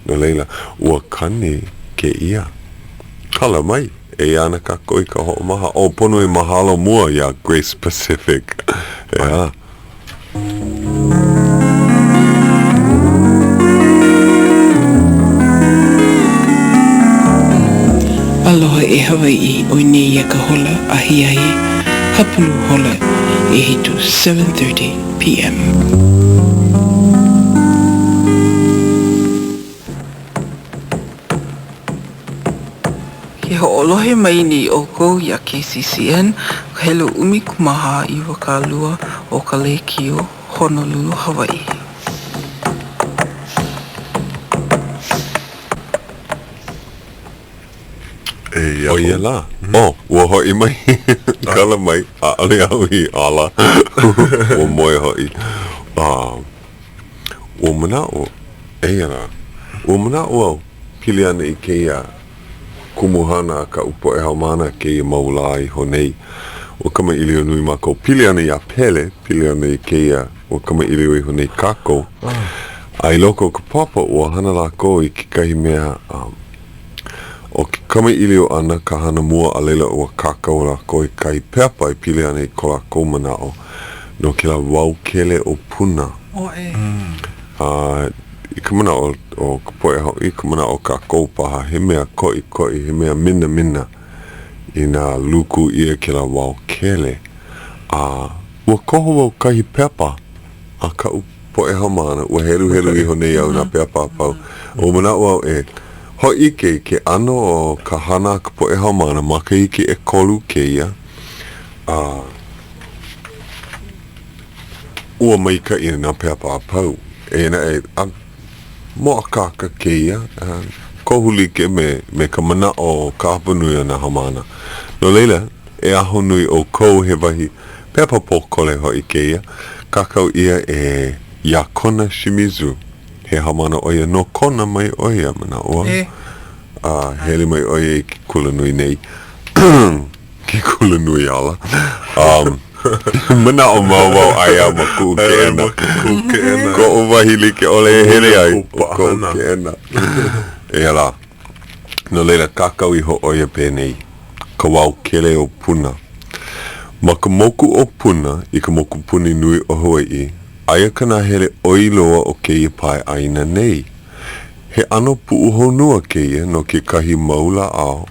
No laila, ua kani kēia. Kala mai, eia ana kākou i ka hoʻomaha. ʻO pono e mahalo mua iā Grace Pacific. ʻEā. Aloha e Hawaiʻi, ʻoi nei ia ka hola ahiahi hapulu hola ʻehitu, 7:30 PM. Ke hoʻolohe mai nei ʻoukou iā KCCN, ka helu 14 20 o ka lēkiō Honolulu, Hawaiʻi. ʻO ia lā. Oh, ua hoʻi mai. Kala mai. ʻAʻole au i ala. Ua moe hoʻi. Ua manaʻo, eia lā, ua manaʻo au, pili ana i kēia kumuhana a kaʻu poʻe haumāna kēia mau lā iho nei. Ua kamaʻilio nui mākou. Pili ana iā Pele, pili ana i kēia, ua kamaʻilio iho nei kākou. A i loko o ka papa, ua hana lākou i kekahi mea, ʻo ke kamaʻilio ʻana ka hana mua a laila ua kākau lākou i kahi pepa e pili ana i ko lākou manaʻo no kēlā wao kele o Puna. A i ka manaʻo o ka poʻe i ka manaʻo o kākou paha, he mea koʻikoʻi, he mea minamina inā luku ʻia kēlā wao kele. A ua koho wau kahi pepa a kaʻu poʻe haumāna, ua heluhelu iho nei au i nā pepa a pau. Ua manaʻo au e hōʻike i ke ʻano o ka hana a ka poʻe haumāna makahiki ʻekolu kēia, a ua maikaʻi nā pepa a pau. Eia naʻe, a mōakāka kēia, kohu like me, me ka manaʻo o ka hapanui o nā haumāna. No laila, e ahonui ʻoukou he wahi pepa pōkole hoʻi kēia, kākau ʻia e Iakona Shimizu, he haumāna ʻo ia no Kona mai ʻo ia, manaʻo au. A hele mai ʻo ia i ke kulanui nei, ke kulanui ala. Um. Manaʻo mau wau aia ma kuʻu keʻena. Kuʻu keʻena. Koʻu wahi like ʻole e hele ai. ʻO koʻu keʻena. Eia lā. No laila, kākau iho ʻo ia penei, Ka wao kele o Puna. Ma ka moku o Puna, i ka mokupuni nui o Hawaiʻi, aia ka nahele ʻoi loa o kēia pae ʻāina nei. He ʻano puʻuhonua kēia no kekahi mau lāʻau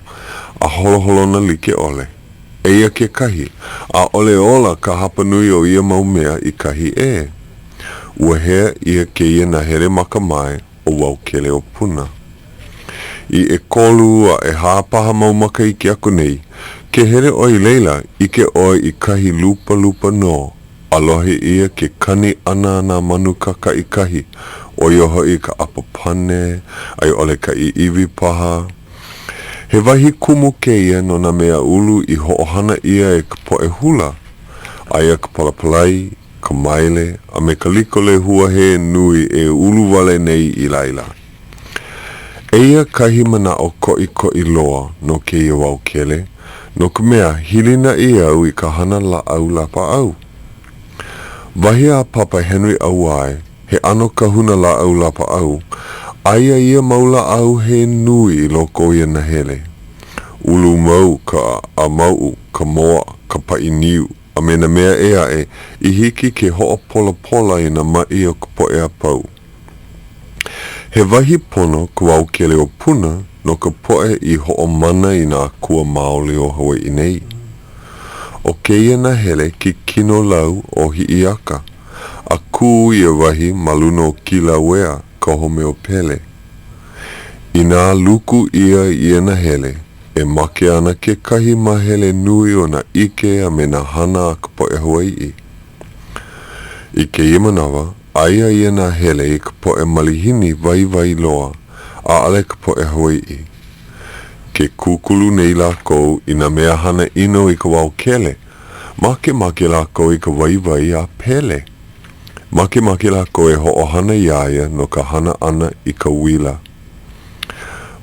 a holoholona like ʻole. Eia kekahi, ʻaʻole ola ka hapanui o ia mau mea i kahi ʻē. Ua hea ʻia kēia nahele makamae ʻo Waokele o Puna. I ʻekolu a ʻehā paha mau makahiki aku nei, ke hele ʻoe i laila, ʻike ʻoe i kahi lupalupa nō, a lohe ʻia ke kani ʻana a nā manu kakaʻikahi, ʻo ia hoʻi ka ʻapapane a i ʻole ka ʻiʻiwi paha. He wahi kumu kēia no nā mea ulu i hoʻohana ʻia e ka poʻe hula. Aia ka palapalai, ka maile, a me ka liko lehua he nui e ulu wale nei i laila. Eia kahi manaʻo koʻikoʻi loa no kēia wao kele, no ka mea, hilinaʻi au i ka hana lāʻau lapaʻau. Wahi a Papa Henry ʻAuae, he ʻano kahuna lāʻau lapaʻau, aia ia mau lāʻau he nui i loko o ia nahele. Ulu mau ka ʻāmauʻu, ka moa, ka paʻi niu, a me nā mea ʻē aʻe i hiki ke hoʻopolapola i nā maʻi o ka poʻe a pau. He wahi pono ka wao kele o Puna no ka poʻe i hoʻomana i nā akua maoli o Hawaiʻi nei. ʻO kēia nahele ke kinolau o Hiʻiaka, a kū ia wahi ma luna o Kīlauea, ka home o Pele. Inā luku ʻia ia nahele, e make ana kekahi māhele nui o nā ʻike a me nā hana a ka poʻe Hawaiʻi. I kēia manawa, aia ia nahele i ka poʻe malihini waiwai loa, ʻaʻole ka poʻe Hawaiʻi. Ke kūkulu nei lākou i nā mea hana ʻino i ka wao kele, makemake lākou i ka waiwai a Pele. Makemake lākou e hoʻohana iā ia no ka hana ʻana i ka uila.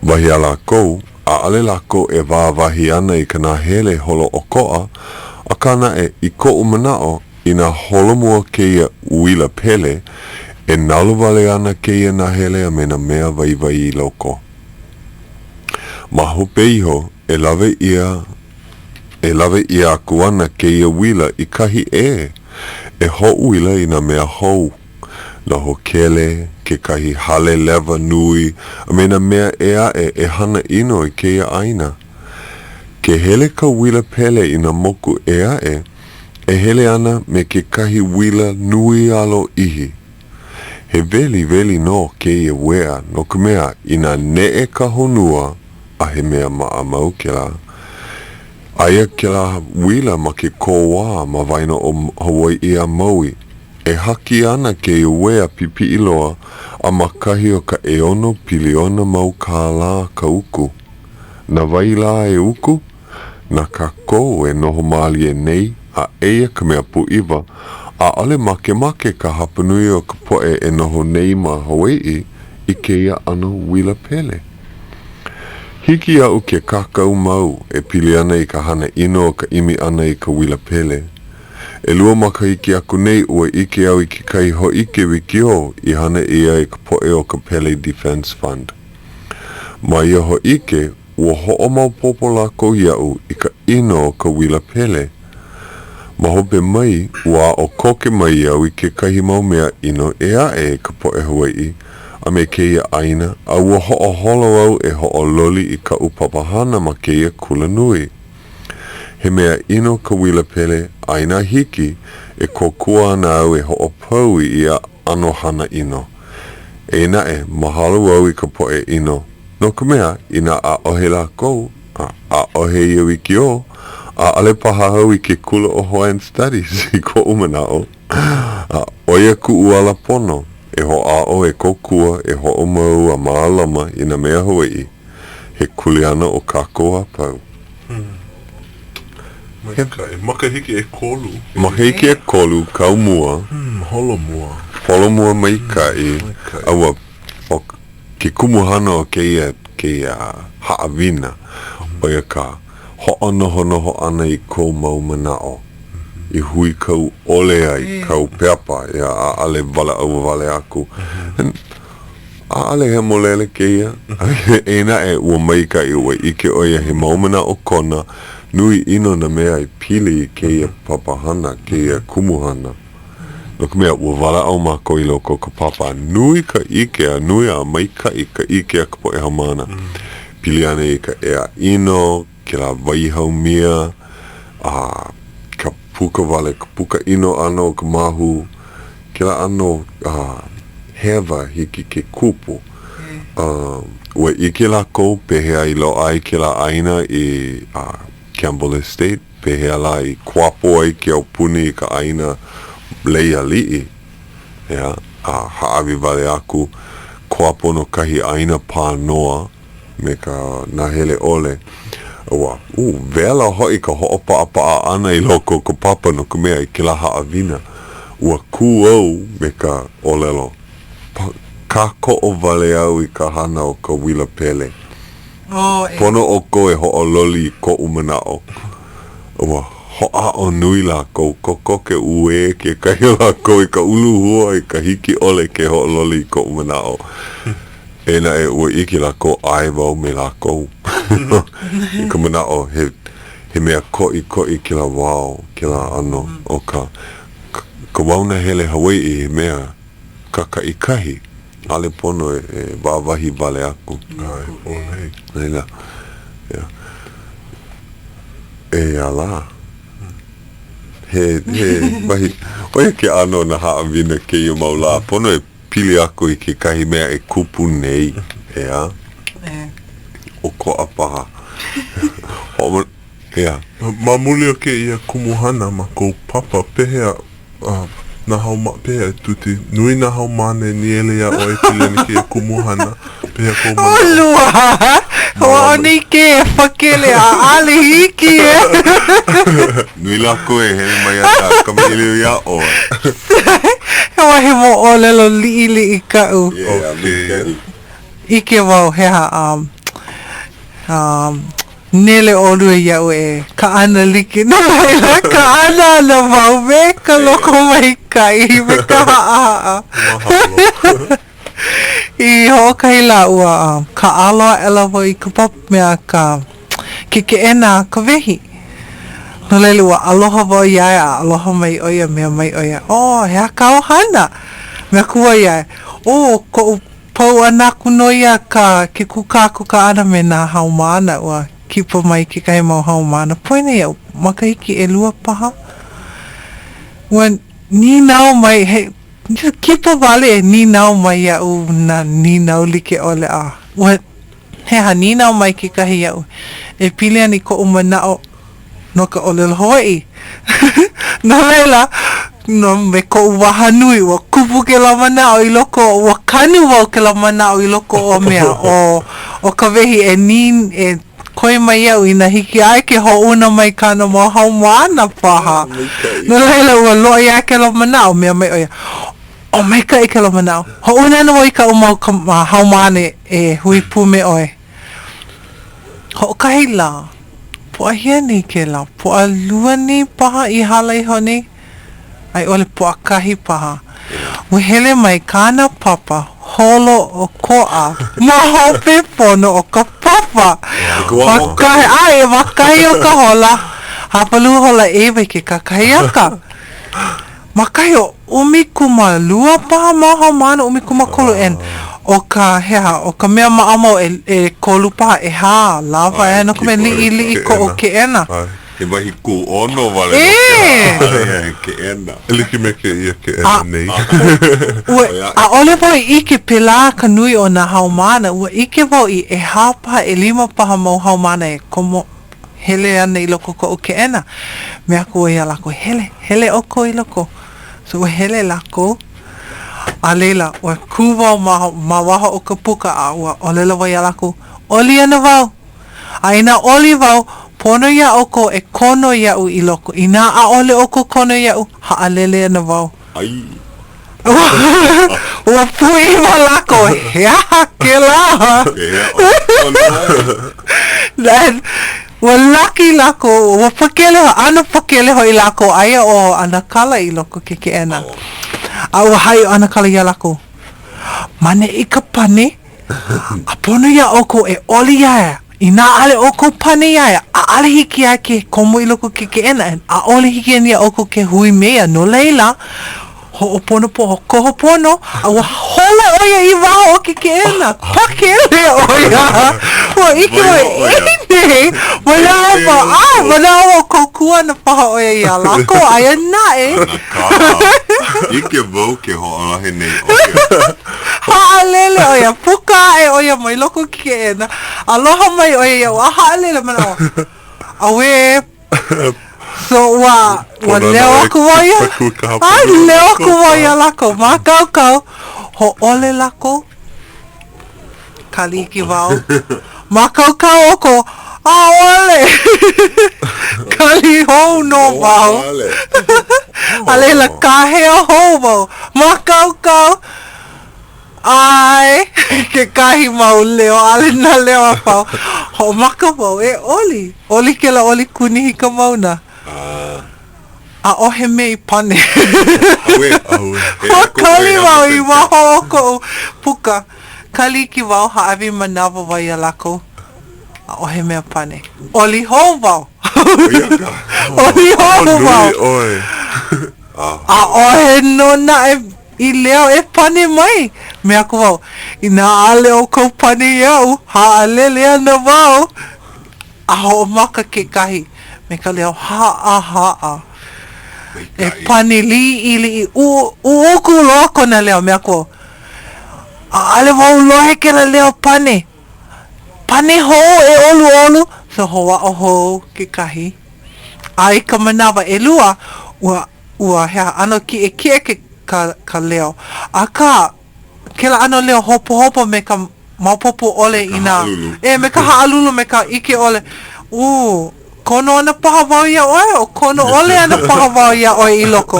Wahi a lākou, ʻaʻole lākou e wāwahi ana i ka nahele holoʻokoʻa, akā naʻe, i koʻu manaʻo, inā holomua kēia uila pele, e nalowale ana kēia nahele a me nā mea waiwai i loko. Ma hope iho, e lawe ʻia e lawe ʻia aku ana kēia uila i kahi ʻē e hoʻoila i nā mea hou. nā hōkele, kekahi hale lewa nui a me nā mea ʻē aʻe e hana ʻino i kēia ʻāina. Ke hele ka uila pele i nā moku ʻē aʻe, e hele ana me kekahi uila nui a lōʻihi. He weliweli nō kēia uea no ka mea inā neʻe ka honua a he mea maʻamau kēlā, aia kēlā uila ma ke kōwā ma waena o Hawaiʻi a Maui. E haki ana kēia uea pipiʻi loa a ma kahi o ka ʻeono piliona mau kālā ka uku. Na wai lā e uku? Na kākou e noho mālie nei, a eia ka mea pūʻiwa, ʻaʻole makemake ka hapanui o ka poʻe e noho nei ma Hawaiʻi i kēia ʻano uila pele. Hiki iaʻu ke kākau mau e pili ana i ka hana ʻino o ka ʻimi ʻana i ka uila pele. ʻElua makahiki aku nei ua ʻike au i kekahi hōʻike wikiō i hana ʻia e ka poʻe o ka Pele Defense Fund. Ma ia hōʻike, ua hoʻomaopopo lākou iaʻu i ka ʻino o ka uila pele. Ma hope mai, ua aʻo koke mai au i kekahi mau mea ʻino ʻē aʻe i ka poʻe Hawaiʻi a me kēia ʻāina a ua hoʻoholo au e hoʻololi i kaʻu papahana ma kēia kula nui. He mea ʻino ka uila pele, a inā hiki, e kōkua ana au e hoʻopau i ia ʻano hana ʻino. Eia naʻe, mahalo au i ka poʻe ʻino, no ka mea, inā ʻaʻohe lākou, a ʻaʻohe ia wikiō, ʻaʻole paha au i ke kula ʻo Hawaiian Studies, i koʻu manaʻo. A ʻo ia kuʻu ala pono, e hoʻāʻo e kōkua, e hoʻomau a mālama i nā mea Hawaiʻi. He kuleana o kākou a pau. Maikaʻi. Makahiki ʻekolu. Makahiki ʻekolu, kau mua. Holomua. Holomua maikaʻi. Maikaʻi. A ua, ʻo ke kumuhana o kēia, kēia haʻawina, ʻo ia ka hoʻonohonoho ʻana i kou mau manaʻo. i huikau ʻole ai kāu pepa, ʻeā, ʻaʻole walaʻau wale aku. ʻAʻole hemolele kēia, eia naʻe, ua maikaʻi, ua ʻike ʻo ia he mau manaʻo kona, nui ʻino nā mea i pili i kēia papahana, kēia kumuhana. No ka mea, ua walaʻau mākou i loko o ka papa a nui ka ʻike, a nui a maikaʻi ka ʻike a ka poʻe haumāna. Pili ana i ka ʻea ʻino, kēlā wai haumia, a ka puka wale, ka puka ʻino ʻana o ka māhu, kēlā ʻano hewa hiki ke kupu. Ua ʻike lākou pehea i loaʻa ai kēlā ʻāina i Campbell Estate, pehea lā i kuapo ai ke aupuni i ka ʻāina lei aliʻi, ʻeā, a hāʻawi wale aku kuapo no kahi ʻāina pānoa me ka nahele ʻole. Ua, ū, wela hoʻi ka hoʻopaʻapaʻa ʻana i loko o ka papa no ka mea i kēlā haʻawina, ua kū au me ka ʻōlelo, Kākoʻo wale au i ka hana o ka uila pele. Pono ʻoukou e hoʻololi i koʻu manaʻo. Ua hoʻāʻo nui lākou, kokoke uē kekahi o lākou i ka uluhua i ka hiki ʻole ke hoʻololi i koʻu manaʻo. Eia naʻe, ua ʻike lākou ʻae wau me lākou i ka manaʻo he he mea koʻikoʻi kēlā wao, kēlā ʻano o ka ka wao nahele Hawaiʻi he mea kakaʻikahi, ʻaʻole pono e wāwahi wale aku. ʻAe, pololei. Laila, yeah. Eia lā. He, he wahi, ʻo ia ke ʻano o nā haʻawina kēia mau lā, pono e pili aku i kekahi mea e kupu nei, ʻeā? ʻOkoʻa paha. Hoʻomana, ʻeā. Ma muli o kēia kumuhana ma kou papa, pehea nā haumāna, pehea e Tuti, nui nā haumāna e nīele iā ʻoe e pili ana i kēia kumuhana, pehea kou manaʻo? ʻOlua, ua ʻo ke pakele ʻaʻole hiki e. Nui lākou e hele mai ana a kamaʻilio iā ʻoe. He wahi moʻolelo liʻiliʻi kaʻu. Yeah, maikaʻi. ʻIke wau he aha um, um, nele ʻolua iaʻu e kaʻana like. No laila, kaʻana ana wau me ka lokomaikaʻi, me ka haʻahaʻa. Mahalo. I hoʻokahi lā ua um, kāʻalo aʻela wau i ka papa mea ka ke keʻena a ka wehi. No laila, ua aloha wau iā ia a aloha mai ʻo ia, mea mai ʻo ia, Oh, he aha kāu hana? Mea aku wau iā ia, Oh, koʻu pau ʻana aku nō ia ka ke kūkākūkā ʻana me nā haumāna. Ua kipa mai kekahi mau haumāna poina iaʻu makahiki ʻelua paha. Ua nīnau mai, he kipa wale e nīnau mai iaʻu nā nīnau like ʻole a ua He aha, nīnau mai kekahi iaʻu e pili ana i koʻu manaʻo no ka ʻōlelo Hawaiʻi. No laila, no me koʻu waha nui, ua kupu kēlā manaʻo i loko, ua kanu wau kēlā manaʻo i loko o mea, o, o ka wehi e nī, e koi mai iaʻu inā hiki iā ia ke hoʻouna mai kāna mau haumāna paha. No laila, ua loaʻa iā ia kēlā manaʻo, mea mai ʻo ia, O maikaʻi kēlā manaʻo. Hoʻouna ana wau i kaʻu mau haumāna e hui pū me ʻoe. Hoʻokahi lā, Pōʻahia nei kēlā, Pōʻalua nei paha i hala iho nei, a i ʻole Pōʻakahi paha. Ua hele mai kāna papa holo ʻokoʻa ma hope pono o ka papa. Ma kahi, ʻae, ma kahi o ka hola hapalua hola ʻeiwa i ke kakahiaka. Ma kahi o 12 paha mau haumāna, 13, and ʻo ka, he aha, ʻo ka mea maʻamau e, ʻekolu paha, ʻehā, lawa ʻeā, no ka mea liʻiliʻi koʻu keʻena. He wahi kūʻono wale nō kēlā, ʻaʻole ia he keʻena. E like me kēia keʻena nei. Ua, ʻaʻole wau i ʻike pēlā ka nui o nā haumāna, ua ʻike wau i ʻehā paha, ʻelima paha mau haumāna e komo Hele ana i loko o koʻu keʻena. Mea aku wau iā lākou, Hele, hele ʻoukou i loko. So ua hele lākou, a laila, ua kū wau ma, ma waho o ka puka a ua ʻōlelo wau iā lākou, ʻOli ana wau! A inā ʻoli wau, pono iā ʻoukou e kono iaʻu i loko. Inā ʻaʻole ʻoukou kono iaʻu, haʻalele ana wau. Ai. Ua pūʻiwa lākou, he aha kēlā? Pehea ʻoe kono ai? Then, Ua laki lākou, ua pakele, ʻano pakele hoʻi lākou, aia ʻo ʻAnakala i loko o ke keʻena. A ua haʻi ʻo ʻAnakala iā lākou, Ma ʻaneʻi ka pane, a pono iā ʻoukou e oli iā ia. Inā ʻaʻole ʻoukou pane iā ia, ʻaʻole hiki iā ia ke komo i loko o ke keʻena, ʻaʻole hiki ana iā ʻoukou ke hui me ia. No laila, hoʻoponopono, koho pono, a ua holo ʻo ia i waho o ke keʻena. Pakele ʻo ia. Ua ʻike wau e nei, manaʻo wau, ʻae, manaʻo wau kōkua ana paha ʻo ia iā lākou, aia naʻe. ʻIke wau ke hoʻolohe nei ʻo ia. Haʻalele ʻo ia, puka aʻe ʻo ia mai loko o ke keʻena, aloha mai ʻo ia iaʻu, a haʻalele manaʻo, auē. So ua, ua leo aku wau iā, ʻae, leo aku wau iā lākou, mākaukau, hōʻole lākou, kali iki wau, mākaukau ʻoukou, ʻaʻole, kali hou nō wau, a laila kāhea hou wau, mākaukau, ʻae, kekahi mau leo, ʻaʻole nā leo a pau. Hoʻomaka wau e oli. Oli kēlā oli kūnihi ka mauna. ʻAʻohe mea i pane. Ua kali wau i waho o koʻu puka. Kali iki wau, hāʻawi manawa wau iā lākou. ʻAʻohe mea pane. Oli hou wau. Oli hou wau. ʻAʻohe nō naʻe I leo e pane mai, mea aku wau, Inā ʻaʻole ʻoukou pane iaʻu, haʻalele ana wau. A hoʻomaka kekahi me ka leo haʻahaʻa e pane liʻiliʻi, ʻuʻuku loa kona leo, mea aku wau, ʻAʻole wau lohe kēlā leo pane. Pane hou e ʻoluʻolu, so hoʻāʻo hou kekahi. A i ka manawa ʻelua, ua Ua he ʻano kiʻekiʻe ke ka ka leo. Akā, kēlā ʻano leo hopohopo me ka maopopo ʻole i nā. ʻE, me ka haʻalulu me ka ʻike ʻole. Ū, kono ana paha wau iā ʻoe, o kono ʻole ana paha wau iā ʻoe i loko.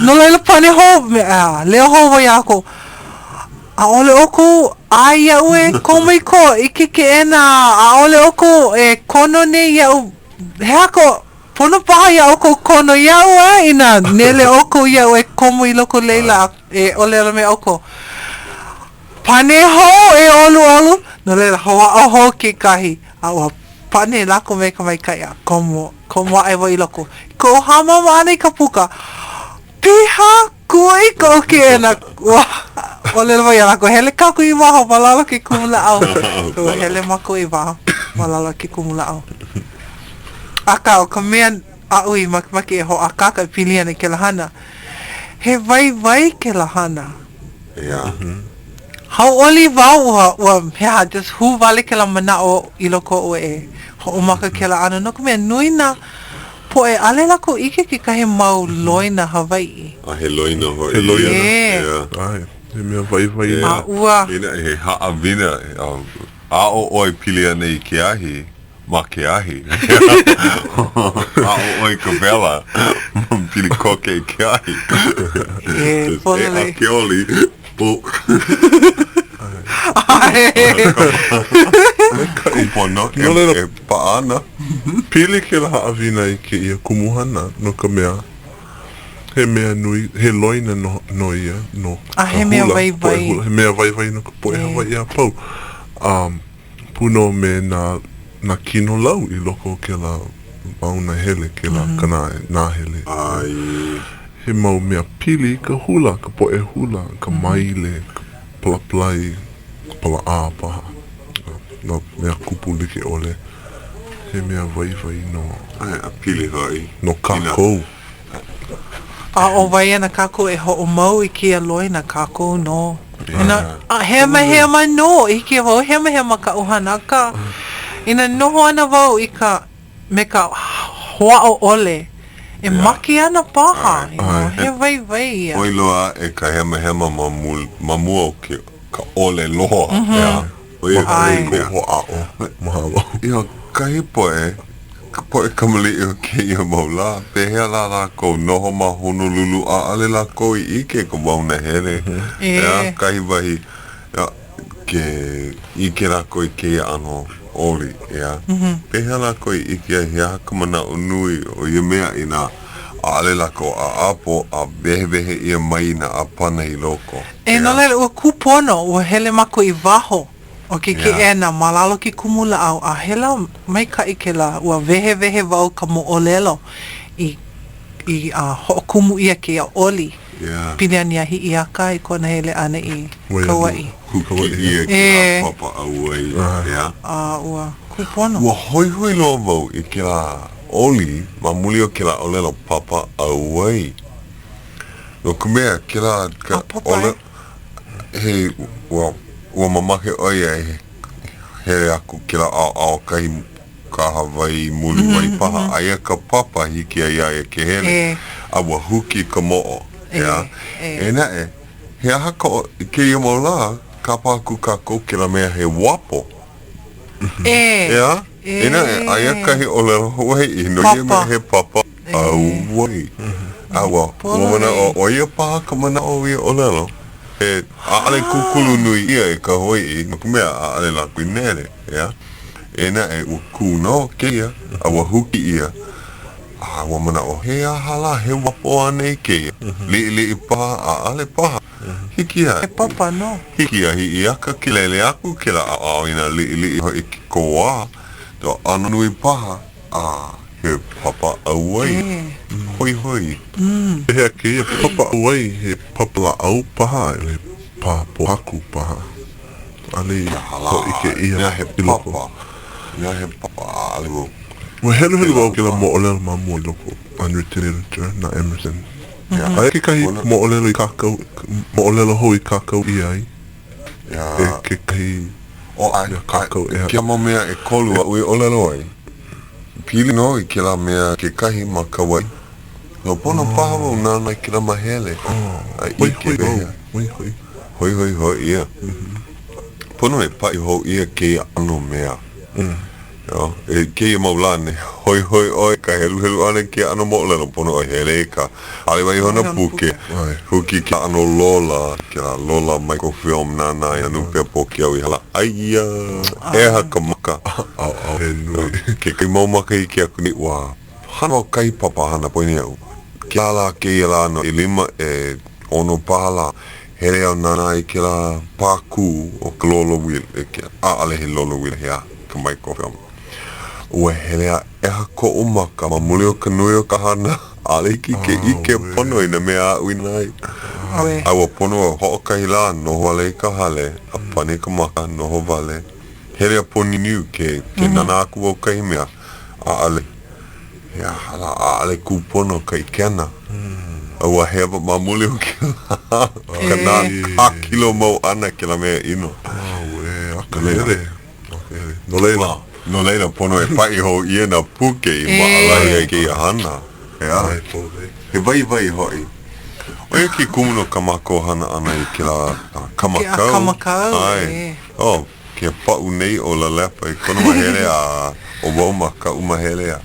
No laila pane hou, me, a, leo hou wau iā lākou, ʻAʻole ʻoukou ʻae iaʻu e komo i ko i ke keʻena, ʻaʻole ʻoukou e kono nei iaʻu, he aha ko Pono paha iā ʻoukou kono iaʻu a inā nele ʻoukou iaʻu e komo i loko leila a e ʻōlelo me ʻoukou. Pane hou e ʻoluʻolu, no laila hoʻāʻo hou kekahi, a ua pane lākou me ka maikaʻi a komo, komo aʻe wau i loko. I koʻu hāmama ʻana i ka puka, piha kuʻi koʻu keʻena, ua ʻōlelo wau iā lākou, hele kākou i waho ma lalo ke kumulāʻau. Ua hele mākou i waho ma lalo ke kumulāʻau. Akā, ʻo ka mea aʻu i makemake e hoʻākāka e pili ana i kēlā hana, he waiwai kēlā hana. Yeah. Hauʻoli wau ua, ua, he aha, just hū wale kēlā manaʻo i loko oʻu e hoʻomaka kēlā ʻano, no ka mea, nui nā poʻe, ʻaʻole lākou ʻike kekahi mau loina Hawaiʻi. A he loina hoʻi. He loina. Yeah. Yeah. ʻAe, he mea waiwai. Yeah. A ua. Inā he haʻawina, aʻo ʻoe pili ana i ke ahi, ma ke ahi. Aʻo ʻoe i ka wela, pili koke i ke ahi. E, pololei. E a ke oli, pu. Kūpono, e, e paʻa ana. Pili kēlā haʻawina i kēia kumuhana, no ka mea, he mea nui, he loina nō, nō ia no A ka he mea hula, waiwai. poʻe hula, he mea waiwai no ka poʻe Hawaiʻi a pau. Um, Pū nō me nā, nā kino lau i loko o kēlā mauna hele, kēlā ka nā, nahele. ʻAe. He mau mea pili i ka hula, ka poʻe hula, ka maile, ka palapalai, ka palaʻā paha, nā mea kupu like ʻole. He mea waiwai nō. ʻAe, a pili hoʻi. No kākou. A ʻo wai ana kākou e hoʻomau i kēia loina kākou nō. Inā, a hemahema nō, ʻike wau, hemahema kaʻu hana, akā, inā noho ana wau i ka, me ka hoʻāʻo ʻole, e make ana paha, you know, he waiwai ia. ʻOi loa aʻe ka hemahema ma ma mua o ke ka ʻole loa, ʻeā? ʻO ia Mahalo i kou hoʻāʻo. Mahalo. Ia kahi poʻe, ka poʻe kamaliʻi o kēia mau lā, pehea lā lākou noho ma Honolulu ʻaʻole lākou i ʻike ka mauna hele, ʻeā, kahi wahi, ke ʻike lākou i kēia ʻano. oli, ʻeā? Pehea lākou i ʻike ai he aha ka manaʻo nui o ia mea inā ʻaʻole lākou ʻaʻapo a wehewehe ʻia mai nā ʻāpana i loko, E, no ʻeā? laila, ua kūpono, ua hele mākou i waho o ke keʻena ma lalo ke kumulāʻau a he lā maikaʻi kēlā, ua wehewehe wau ka moʻolelo i i a hoʻokumu ʻia kēia oli pili ana iā Hiʻiaka i kona hele ʻana i Kauaʻi. Huki ʻia kēlā papa ʻauwai, ʻeā? A ua kūpono. Ua hoihoi loa wau i kēlā oli ma muli o kēlā ʻōlelo papa ʻauwai. No ka mea, kēlā ka ʻōlelo, he, ua, ua mamake ʻo ia e hele aku kēlā ʻaoʻao kahi kahawai muliwai paha, aia ka papa hiki ai iā ia ke hele, a ua huki ka moʻo, ʻeā? E naʻe, he aha ka o, i kēia mau lā, kapa aku kākou kēlā mea he uapo. ʻEā? E naʻe, aia kahi ʻōlelo Hawaiʻi no ia mea he papa ʻauwai. A ua, ua manaʻo, ʻo ia paha ka manaʻo o ia ʻōlelo, he ʻaʻole kūkulu nui ʻia e ka Hawaiʻi, no ka mea, ʻaʻole lākou i nele, ʻeā? E naʻe, ua kū nō kēia, a ua huki ʻia, a ua manaʻo, he aha lā, he uapo anei kēia? Liʻiliʻi paha, ʻaʻole paha. Hiki iā. He papa nō. Hiki iā Hiʻiaka ke lele aku kēlā ʻaoʻao inā liʻiliʻi hoʻi ke kōā, no ʻano nui paha, a he papa ʻauwai. Hoihoi. Pehea kēia papa ʻauwai, he papa lāʻau paha a i ʻole he pā pōhaku paha? ʻAʻole i hōʻike ʻia i loko. Ua heluhelu wau i kēlā moʻolelo ma mua i loko o Unwritten Literature na Emerson. Aia kekahi moʻolelo i kākau, moʻolelo hou i kākau ʻia ai e kekahi mea kākau ʻē aʻe. Kēia mau mea ʻekolu aʻu i ʻōlelo ai, pili nō i kēlā mea kekahi ma Kauaʻi. No pono paha wau nānā i kēlā mahele a ʻike pehea. Hoihoi. Hoihoi hoʻi ia. Pono e paʻi hou ʻia kēia ʻano mea. I kēia mau lā, hoihoi ʻoe i ka heluhelu ʻana i kēia ʻano moʻolelo, pono ʻoe hele i ka hale waihona puke, huki kēlā ʻano lola, kēlā lola microfilm nānā i nā nūpepa o ke au i hala. Aia! ʻEha ka maka. ʻAʻohe nui. Kekahi mau makahiki aku nei, ua Hana wau kahi papahana poina iaʻu. Kēlā lā kēia lā no ʻelima ʻeono paha lā, hele au nānā i kēlā pākū o ka lolo uila, ʻaʻole he lolo uila he aha ka microfilm. Ua hele a ʻeha koʻu maka ma muli o ka nui o ka hana, ʻaʻole hiki ke ʻike pono i nā mea aʻu i nānā ai. A ua pono au hoʻokahi lā noho wale i ka hale a pani ka maka, noho wale. Hele a pōniuniu ke nānā aku wau kahi mea. ʻAʻole, he aha lā, ʻaʻole kūpono ka ʻikena. A ua hewa ma muli o kēlā, ka nā kākilo mau ʻana kēlā mea ʻino. Auē, akahele, akahele. No laila. No laila, pono e paʻi hou ʻia nā puke i maʻalahi ai kēia hana. ʻEā? He waiwai hoʻi. ʻO ia ke kumu no kā mākou hana ʻana i kēlā kamakau. Ke kamakau, ʻē. Oh. Ke paʻu nei ʻo Lalepa i kona mahele a ʻo wau ma kaʻu mahele a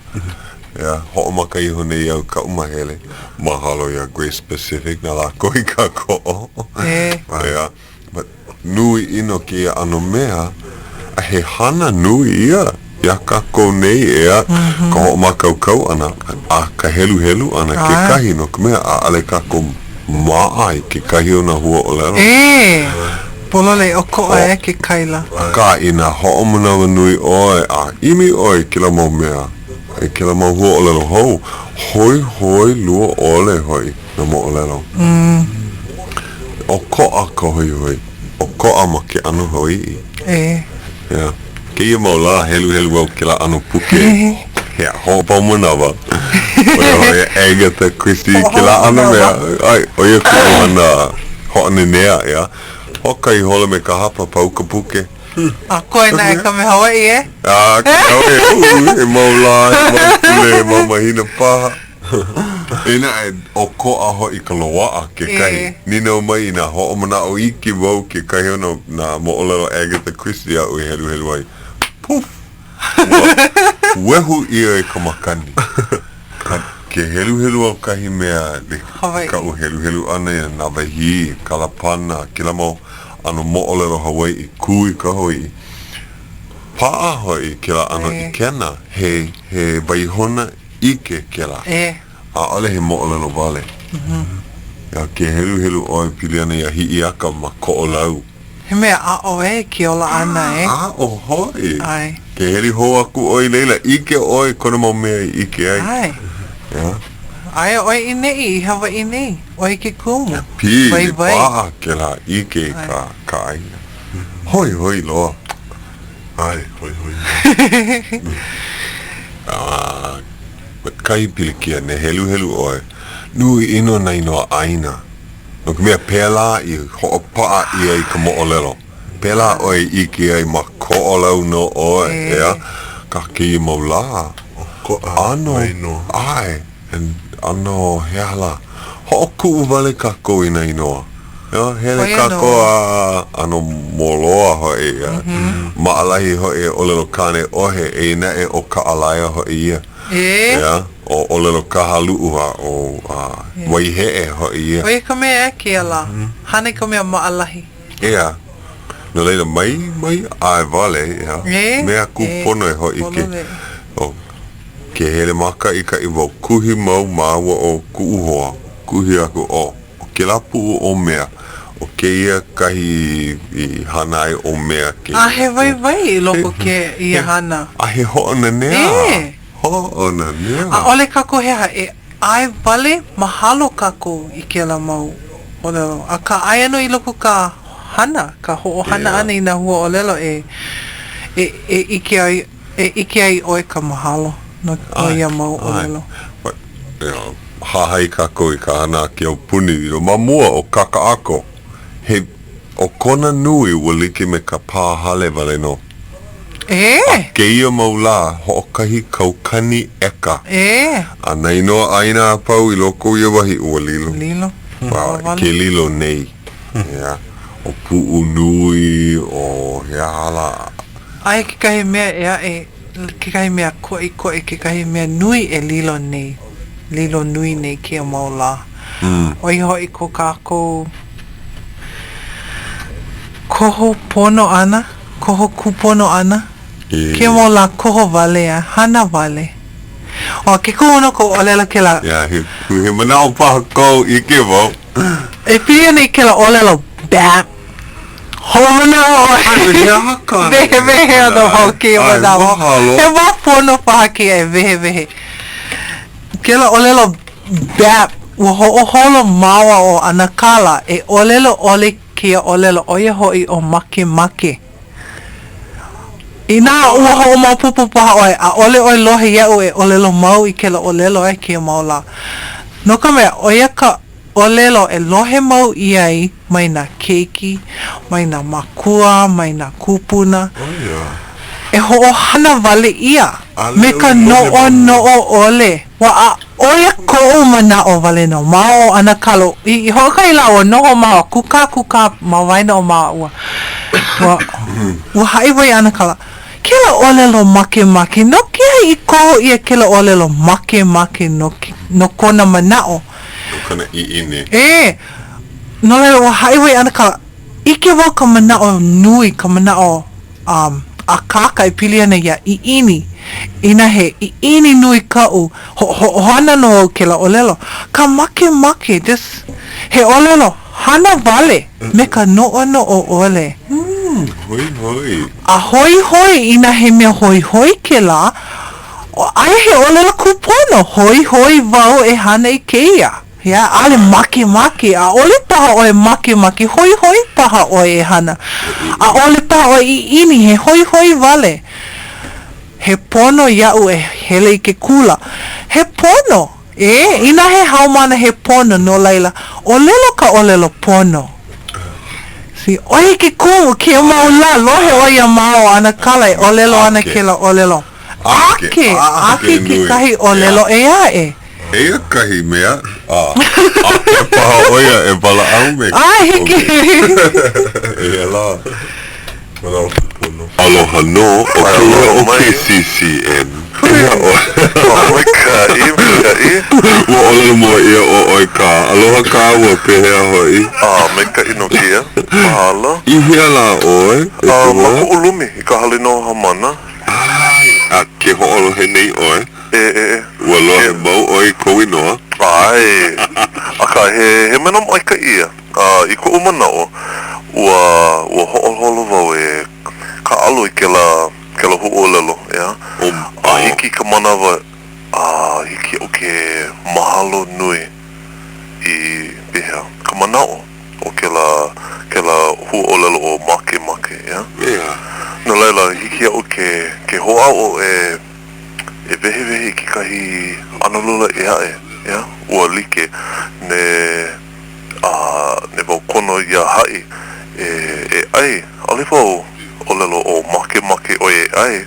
ea, hoʻomaka iho nei au kaʻu mahele. Mahalo iā Grace Pacific na lākou i kākoʻo. Ea, but nui ʻino kēia ʻano mea, a he hana nui ia iā kākou nei, ʻeā, ka hoʻomākaukau ʻana a ka heluhelu ʻana kekahi no ka mea, ʻaʻole kākou maʻa i kekahi o nā huaʻōlelo. Pololei, ʻokoʻa e ke kaila. Akā, inā hoʻomanawanui ʻoe a ʻimi ʻoe i kēlā mau mea, i kēlā mau huaʻōlelo hou, hoihoi lua ʻole hoʻi nā moʻolelo. ʻOkoʻa ka hoihoi, ʻokoʻa ma ke ʻano Hawaiʻi. Yeah. Kēia mau lā, heluhelu wau kēlā ʻano puke, he hoʻopau manawa. ʻO ia hoʻi Agatha Christie, kēlā ʻano mea, ʻae, ʻo ia kuʻu hana hoʻonenea, ʻeā. Hoʻokahi hola me ka hapa, pau ka puke. A koe naʻe ka mea Hawaiʻi, e? A, ka mea Hawaiʻi, he mau lā, he mau pule, he mau mahina paha. E naʻe, ʻokoʻa hoʻi ka loaʻa kekahi. Nīnau mai inā hoʻomanaʻo iki wau kekahi o nā moʻolelo Agatha Christie aʻu i heluhelu ai. Puf! Ua wehu ʻia e ka makani. Ke heluhelu au kahi mea like kaʻu heluhelu ʻana iā Nāwahī, Kalapana, kēlā mau ʻano moʻolelo Hawaiʻi, kū i ka Hawaiʻi. Paʻa hoʻi kēlā ʻano ʻikena, he, he waihona ʻike kēlā. ʻAʻole he moʻolelo wale. Ia, ke heluhelu ʻoe pili ana iā Hiʻiaka ma Koʻolau. He mea aʻo e ke ola ʻana, e? Aʻo hoʻi. ʻAe. Ke hele hou aku ʻoe i laila, ʻike ʻoe kona mau mea i ʻike ai. ʻAe. Ia. Aia ʻoe i neʻi, i Hawaiʻi nei, ʻoe ke kumu. Pili paʻa kēlā ʻike i ka, ka ʻāina. Hoihoi loa. ʻAe, hoihoi loa. A, kahi pilikia, ne heluhelu ʻoe, nui ʻino nā inoa ʻāina. No ka mea, pēlā i hoʻopaʻa ʻia i ka moʻolelo. Pēlā ʻoe i ʻike ai ma Koʻolau nō ʻoe, ʻeā, akā kēia mau lā, ʻano, ʻae, ʻano, he aha lā, hoʻokuʻu wale kākou i nā inoa. ʻEā, hele kākou a ʻano moloa hoʻi, ʻeā, maʻalahi hoʻi e ʻōlelo Kāneʻohe, eia naʻe ʻo Kaʻalaea hoʻi ia. ʻEā, ʻo ʻōlelo Kahaluʻu a ʻo Waiheʻe hoʻi ia. ʻO ia ka mea e kēia lā. Hana i ka mea maʻalahi. ʻEā. No laila, mai, mai ʻae wale, ʻeā. Mea kūpono e hōʻike. ʻO ke hele mākaʻikaʻi wau, kuhi mau māua ʻo kuʻu hoa, kuhi aku, ʻo. ʻO kēlā puʻu ʻo Mea, ʻo kēia kahi i hana ai ʻo Mea kēia. A he waiwai i loko kēia hana. A he hoʻonanea. E! Hoʻonanea. ʻAʻole kākou he aha e ʻae wale, mahalo kākou i kēlā mau ʻōlelo. Akā, aia nō i loko ka hana, ka hoʻohana ʻana i nā huaʻōlelo e, e, e ʻike ai, e ʻike ai ʻoe ka mahalo no, no ia mau ʻōlelo. ʻAe. Hahai kākou i ka hana a ke aupuni. Ma mua o Kakaʻako, he, ʻo kona nui ua like me ka pā hale wale nō. E! A kēia mau lā, hoʻokahi kaukani ʻeka. E! A nā inoa ʻāina a pau i loko o ia wahi, ua lilo. Lilo. Ua ke lilo nei. ʻEā. ʻO Puʻunui, ʻo he aha lā. Aia kekahi mea ʻē aʻe kekahi mea koʻikoʻi, kekahi mea nui e lilo nei, lilo nui nei kēia mau lā. ʻO ia hoʻi ko kākou koho pono ʻana, koho kūpono ʻana. Kēia mau lā koho wale a hana wale. ʻO ke kumu no koʻu ʻōlelo kēlā. Yeah, he, he manaʻo paha kou, ʻike wau. E pili ana i kēlā ʻōlelo BAP. Hoʻomanaʻo ʻoe. He aha kāna e Wehewehe ana wau kēia manawa. Mahalo. He wā pono paha kēia e wehewehe. Kēlā ʻōlelo BAP, ua hoʻoholo māua ʻo ʻAnakala e ʻōlelo ʻole kēia ʻōlelo ʻo ia hoʻi ʻo makemake. Inā ua hoʻomaopopo paha ʻoe, ʻaʻole ʻoe lohe iaʻu e ʻōlelo mau i kēlā ʻōlelo e kēia mau lā. No ka mea, ʻo ia ka ʻōlelo e lohe mau ʻia ai mai nā keiki, mai nā mākua, mai nā kūpuna, e hoʻohana wale ʻia me ka noʻonoʻo ʻole. Ua a ʻo ia koʻu manaʻo wale nō ma o ʻAnakala. I hoʻokahi lā ua noho māua, kūkākūkā ma waena o māua. Ua, ua haʻi wau iā ʻAnakala, Kēlā ʻōlelo makemake, no ke aha i koho ʻia kēlā ʻōlelo makemake no, no kona manaʻo? No kona ʻiʻini. E! No laila, ua haʻi wau iā ʻAnakala, ʻike wau ka manaʻo nui, ka manaʻo um, akāka e pili ana ia ʻiʻini. Inā he ʻiʻini nui kaʻu, hoʻohana nō au kēlā ʻōlelo. Ka makemake, just, he ʻōlelo hana wale me ka noʻonoʻo ʻole. Hmm, hoihoi. A hoihoi, inā he mea hoihoi kēlā, Aia he ʻōlelo kūpono, hoihoi wau e hana i kēia. Yeah, ʻaʻole makemake, ʻaʻole paha ʻoe makemake, hoihoi paha ʻoe e hana. ʻAʻole paha ʻoe ʻiʻini, he hoihoi wale. He pono iaʻu e hele i ke kula. He pono, ʻē, inā he haumāna he pono, no laila, ʻōlelo ka ʻōlelo pono. See, ʻo ia ke kumu, kēia mau lā, lohe ʻoe iā māua ʻo ʻAnakala e ʻōlelo ana kēlā ʻōlelo. ʻAke, ʻake kekahi ʻōlelo ʻē aʻe. Eia kahi mea, a ʻake paha ʻo ia e walaʻau me ʻAe, hiki. Eia lā. Manaʻo kūpono. Aloha nō, ʻo kēia ʻo KCCN. Pehea ʻoe? Maikaʻi, maikaʻi. Ua ʻōlelo mua ʻia ʻo ʻoe kā. Aloha kāua, pehea hoʻi? A, maikaʻi nō kēia. Mahalo. I hea lā ʻoe, e A, ma koʻu lumi, i ka hale noho haumāna. ʻAe, a ke hoʻolohe nei ʻoe? E, e, e. Ua lohe mau ʻoe i kou inoa? ʻAe, akā he, he manaʻo maikaʻi ia. A, i koʻu manaʻo, ua, ua hoʻoholo wau e kāʻalo i kēlā, kēlā huaʻōlelo, ʻeā? A hiki ka manawa, a hiki iaʻu ke mahalo nui i, pehea, ka manaʻo o kēlā, kēlā huaʻōlelo ʻo makemake, ʻeā? No laila, hiki iaʻu ke, ke hoʻāʻo e, e wehewehe i kekahi analula ʻē aʻe, ʻeā? Ua like me. a ʻaʻole wau kono iā haʻi e e ʻai, ʻaʻole wau ʻōlelo ʻo makemake ʻoe e ʻai,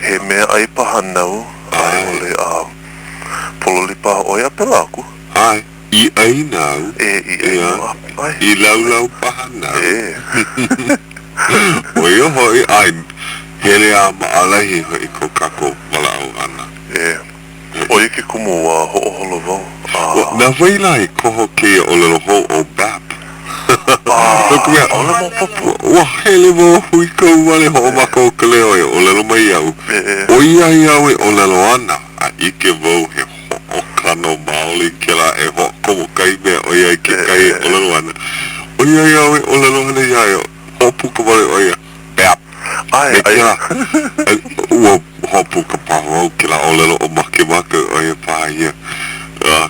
he meaʻai paha nāu a i ʻole a pololei paha ʻoe a pēlā aku. ʻAe, i ʻai nāu. E, i ʻai nāu, ʻae. I laulau paha nāu. E. ʻO ia hoʻi, ʻae, hele a maʻalahi hoʻi ko kākou walaʻau ʻana. E. ʻO ia ke kumu ua hoʻoholo wau, a. Na wai lā i koho kēia ʻōlelo hou ʻo BAP? No ka mea, ʻaʻole maopopo. Ua hele wau a huikau wale hoʻomaka o ka leo e ʻōlelo mai iaʻu, ʻoiai au e ʻōlelo ana, a ʻike wau he hoʻokano maoli kēlā e hoʻokomo kahi mea ʻoiai kekahi e ʻōlelo ana, ʻoiai au e ʻōlelo ana iā ia, hoʻopuka wale ʻo ia, BAP. ʻAe, Me kēlā, ua hoʻopuka paha wau kēlā ʻōlelo ʻo makemake, ʻo ia paha ia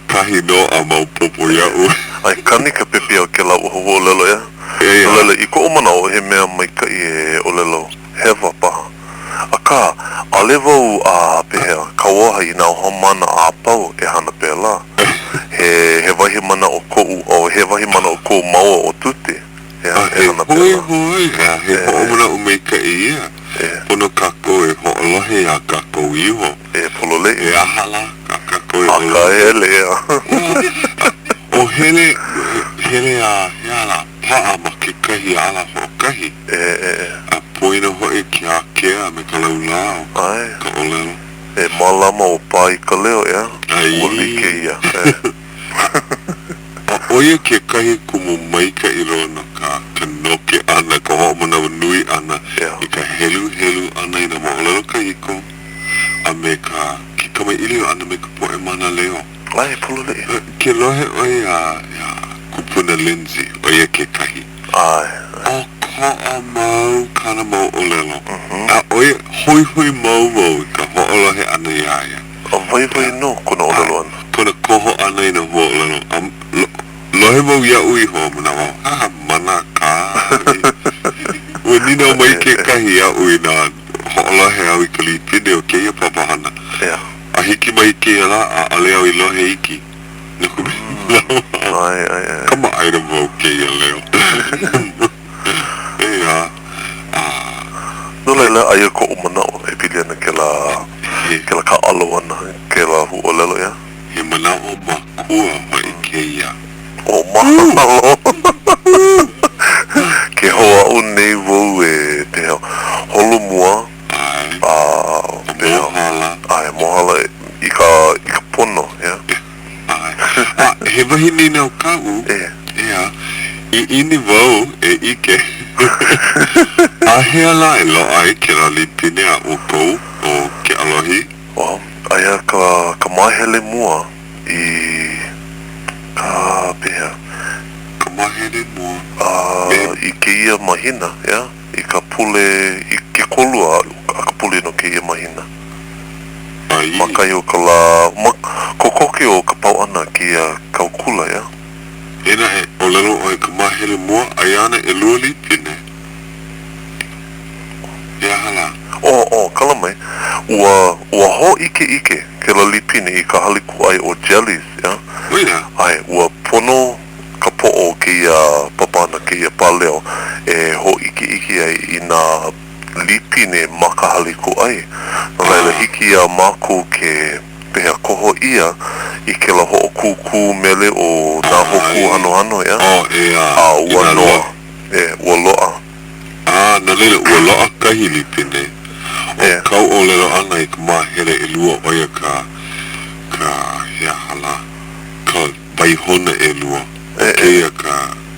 kahi nō a maopopo iaʻu. ʻAe, kani ka pepeiao kēlā huaʻōlelo, ʻeā? No laila, i koʻu manaʻo, he mea maikaʻi e ʻōlelo hewa paha. Akā, ʻaʻole wau a pehea, kauoha i nā haumāna a pau e hana pēlā. He, he wahi manaʻo koʻu, oh, he wahi manaʻo ko māua ʻo Tute. A he hoihoi a he hoʻomanaʻo maikaʻi ia, pono kākou e hoʻolohe iā kākou iho. E pololei. He aha lā kā kākou e ʻōlelo. Akahele, ʻeā. O hele, hele a he aha lā, paʻa ma kekahi ala hoʻokahi. A poina hoʻi ke ākea a me ka laulā o ka ʻōlelo. E mālama o pā i ka leo, ʻeā? Ua like ia. A ʻo ia kekahi kumu maikaʻi loa no ka ka noke ʻana, ka hoʻomanawanui ʻana i ka heluhelu ʻana i nā moʻolelo kahiko a me ka ke kamaʻilio ʻana me ka poʻe mānaleo. ʻAe, pololei. Ke lohe ʻoe iā iā Kupuna Lindsay, ʻo ia kekahi. ʻAe. ʻOkoʻa mau kāna mau ʻōlelo. A ʻo ia, hoihoi mau wau i ka hoʻolohe ʻana iā ia. A waiwai nō kona ʻōlelo ʻana. Kona koho ʻana i nā huaʻōlelo, a lohe wau iaʻu iho, manaʻo, ha, mana kā hoʻi. Ua nīnau mai kekahi iaʻu inā hoʻolohe au i ka līpine o kēia papahana. A hiki mai kēia lā, ʻaʻole au i lohe iki. No ka mea, kamaʻāina wau kēia leo. ʻEā, a. No laila, aia koʻu manaʻo e pili ana kēlā, kēlā kāʻalo ʻana, kēlā huaʻōlelo, ʻeā? He manaʻo makua hoʻi kēia. O, mahalo. Ke hoʻāʻo nei wau e pehea, holomua, a pehea. Mōhala. ʻAe, mōhala i ka, i ka pono, ʻeā? ʻAe. A he wahi nīnau kaʻu, ʻeā, ʻiʻini wau e ʻike. Āhea lā e loaʻa ai kēlā līpine a ʻoukou ʻo Keʻalohi? Well, aia ka, ka māhele mua i ka, pehea? Ka māhele mua? A, i kēia mahina, ʻeā, i ka pule, i ke kolu a, a ka pule no kēia mahina. Ma kahi o ka lā, ma kokoke o ka pau ʻana kēia kau kula, ʻeā? Inā e ʻōlelo ʻoe ka māhele mua, aia ana ʻelua līpine. He aha lā? Oh, oh, kala mai. Ua, ua hōʻikeʻike kēlā līpine i ka hale kūʻai ʻo Jellies, ʻeā? ʻO ia? ʻAe, ua pono ka poʻo o kēia papahana, kēia pāleo e hōʻikeʻike ai i nā līpine ma ka hale kūʻai. No laila, hiki iā mākou ke, pehea, koho ʻia i kēlā hoʻokūkū mele o Nā Hōkū Hanohano, ʻeā? A ua noa, e, ua loaʻa. A, no laila, ua loaʻa kahi līpine. ʻO kāu ʻōlelo ʻana i ka māhele ʻelua ʻo ia ka, ka, he aha lā, ka waihona ʻelua. ʻO kēia ka,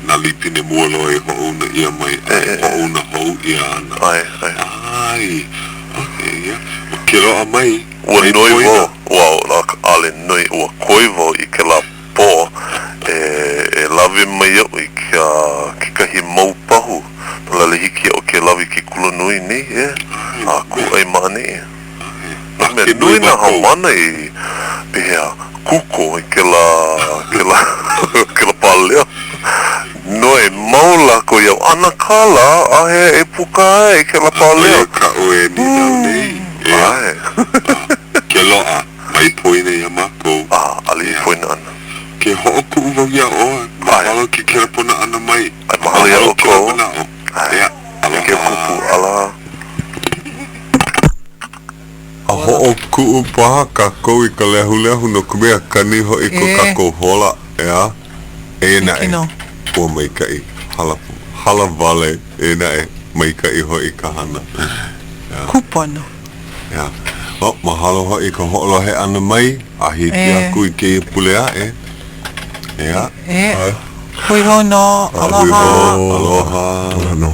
nā lipine mua loa i hoʻouna ʻia mai a e hoʻouna hou ʻia ana. ʻAe, ʻae. ʻAe. Okay, yeah. ʻO ke loaʻa mai, Ua noi wau, ua, ʻaʻole noi, ua koi wau i kēlā pō e, e lawe mai iaʻu i ka, kekahi mau pahu, no laila hiki iaʻu ke lawe i ke kulanui nei, e, a kūʻai ma ʻaneʻi. No ka mea, nui nā haumāna i, pehea, kuko i kēlā, kēlā, kēlā pāleo. Noi mau lākou iaʻu, ʻAnakala, āhea e puka ai kēlā pāleo? ʻO ia kaʻu e nīnau nei, ʻeā. ʻAe. Ke loaʻa, mai poina iā mākou. A, ʻaʻole i poina ana. Ke hoʻokuʻu wau iā ʻoe, mahalo ke kelepona ʻana mai. ʻAe, mahalo iā Mahalo kēlā ʻoukou. manaʻo. ʻAe. ʻEā, E ke kupu, aloha. aloha. A hoʻokuʻu paha kākou i ka lehulehu no ka mea, kani hoʻi ko kākou hola, ʻeā? Eia naʻe, ua maikaʻi, hala, hala wale, eia naʻe, maikaʻi hoʻi ka hana. ʻEā. Kūpono. ʻEā. Well, mahalo hoʻi i ka hoʻolohe ʻana mai, a hiki aku i kēia pule aʻe. ʻEā. E. Hui hou nō. Aloha. Aloha. Aloha. Aloha nō.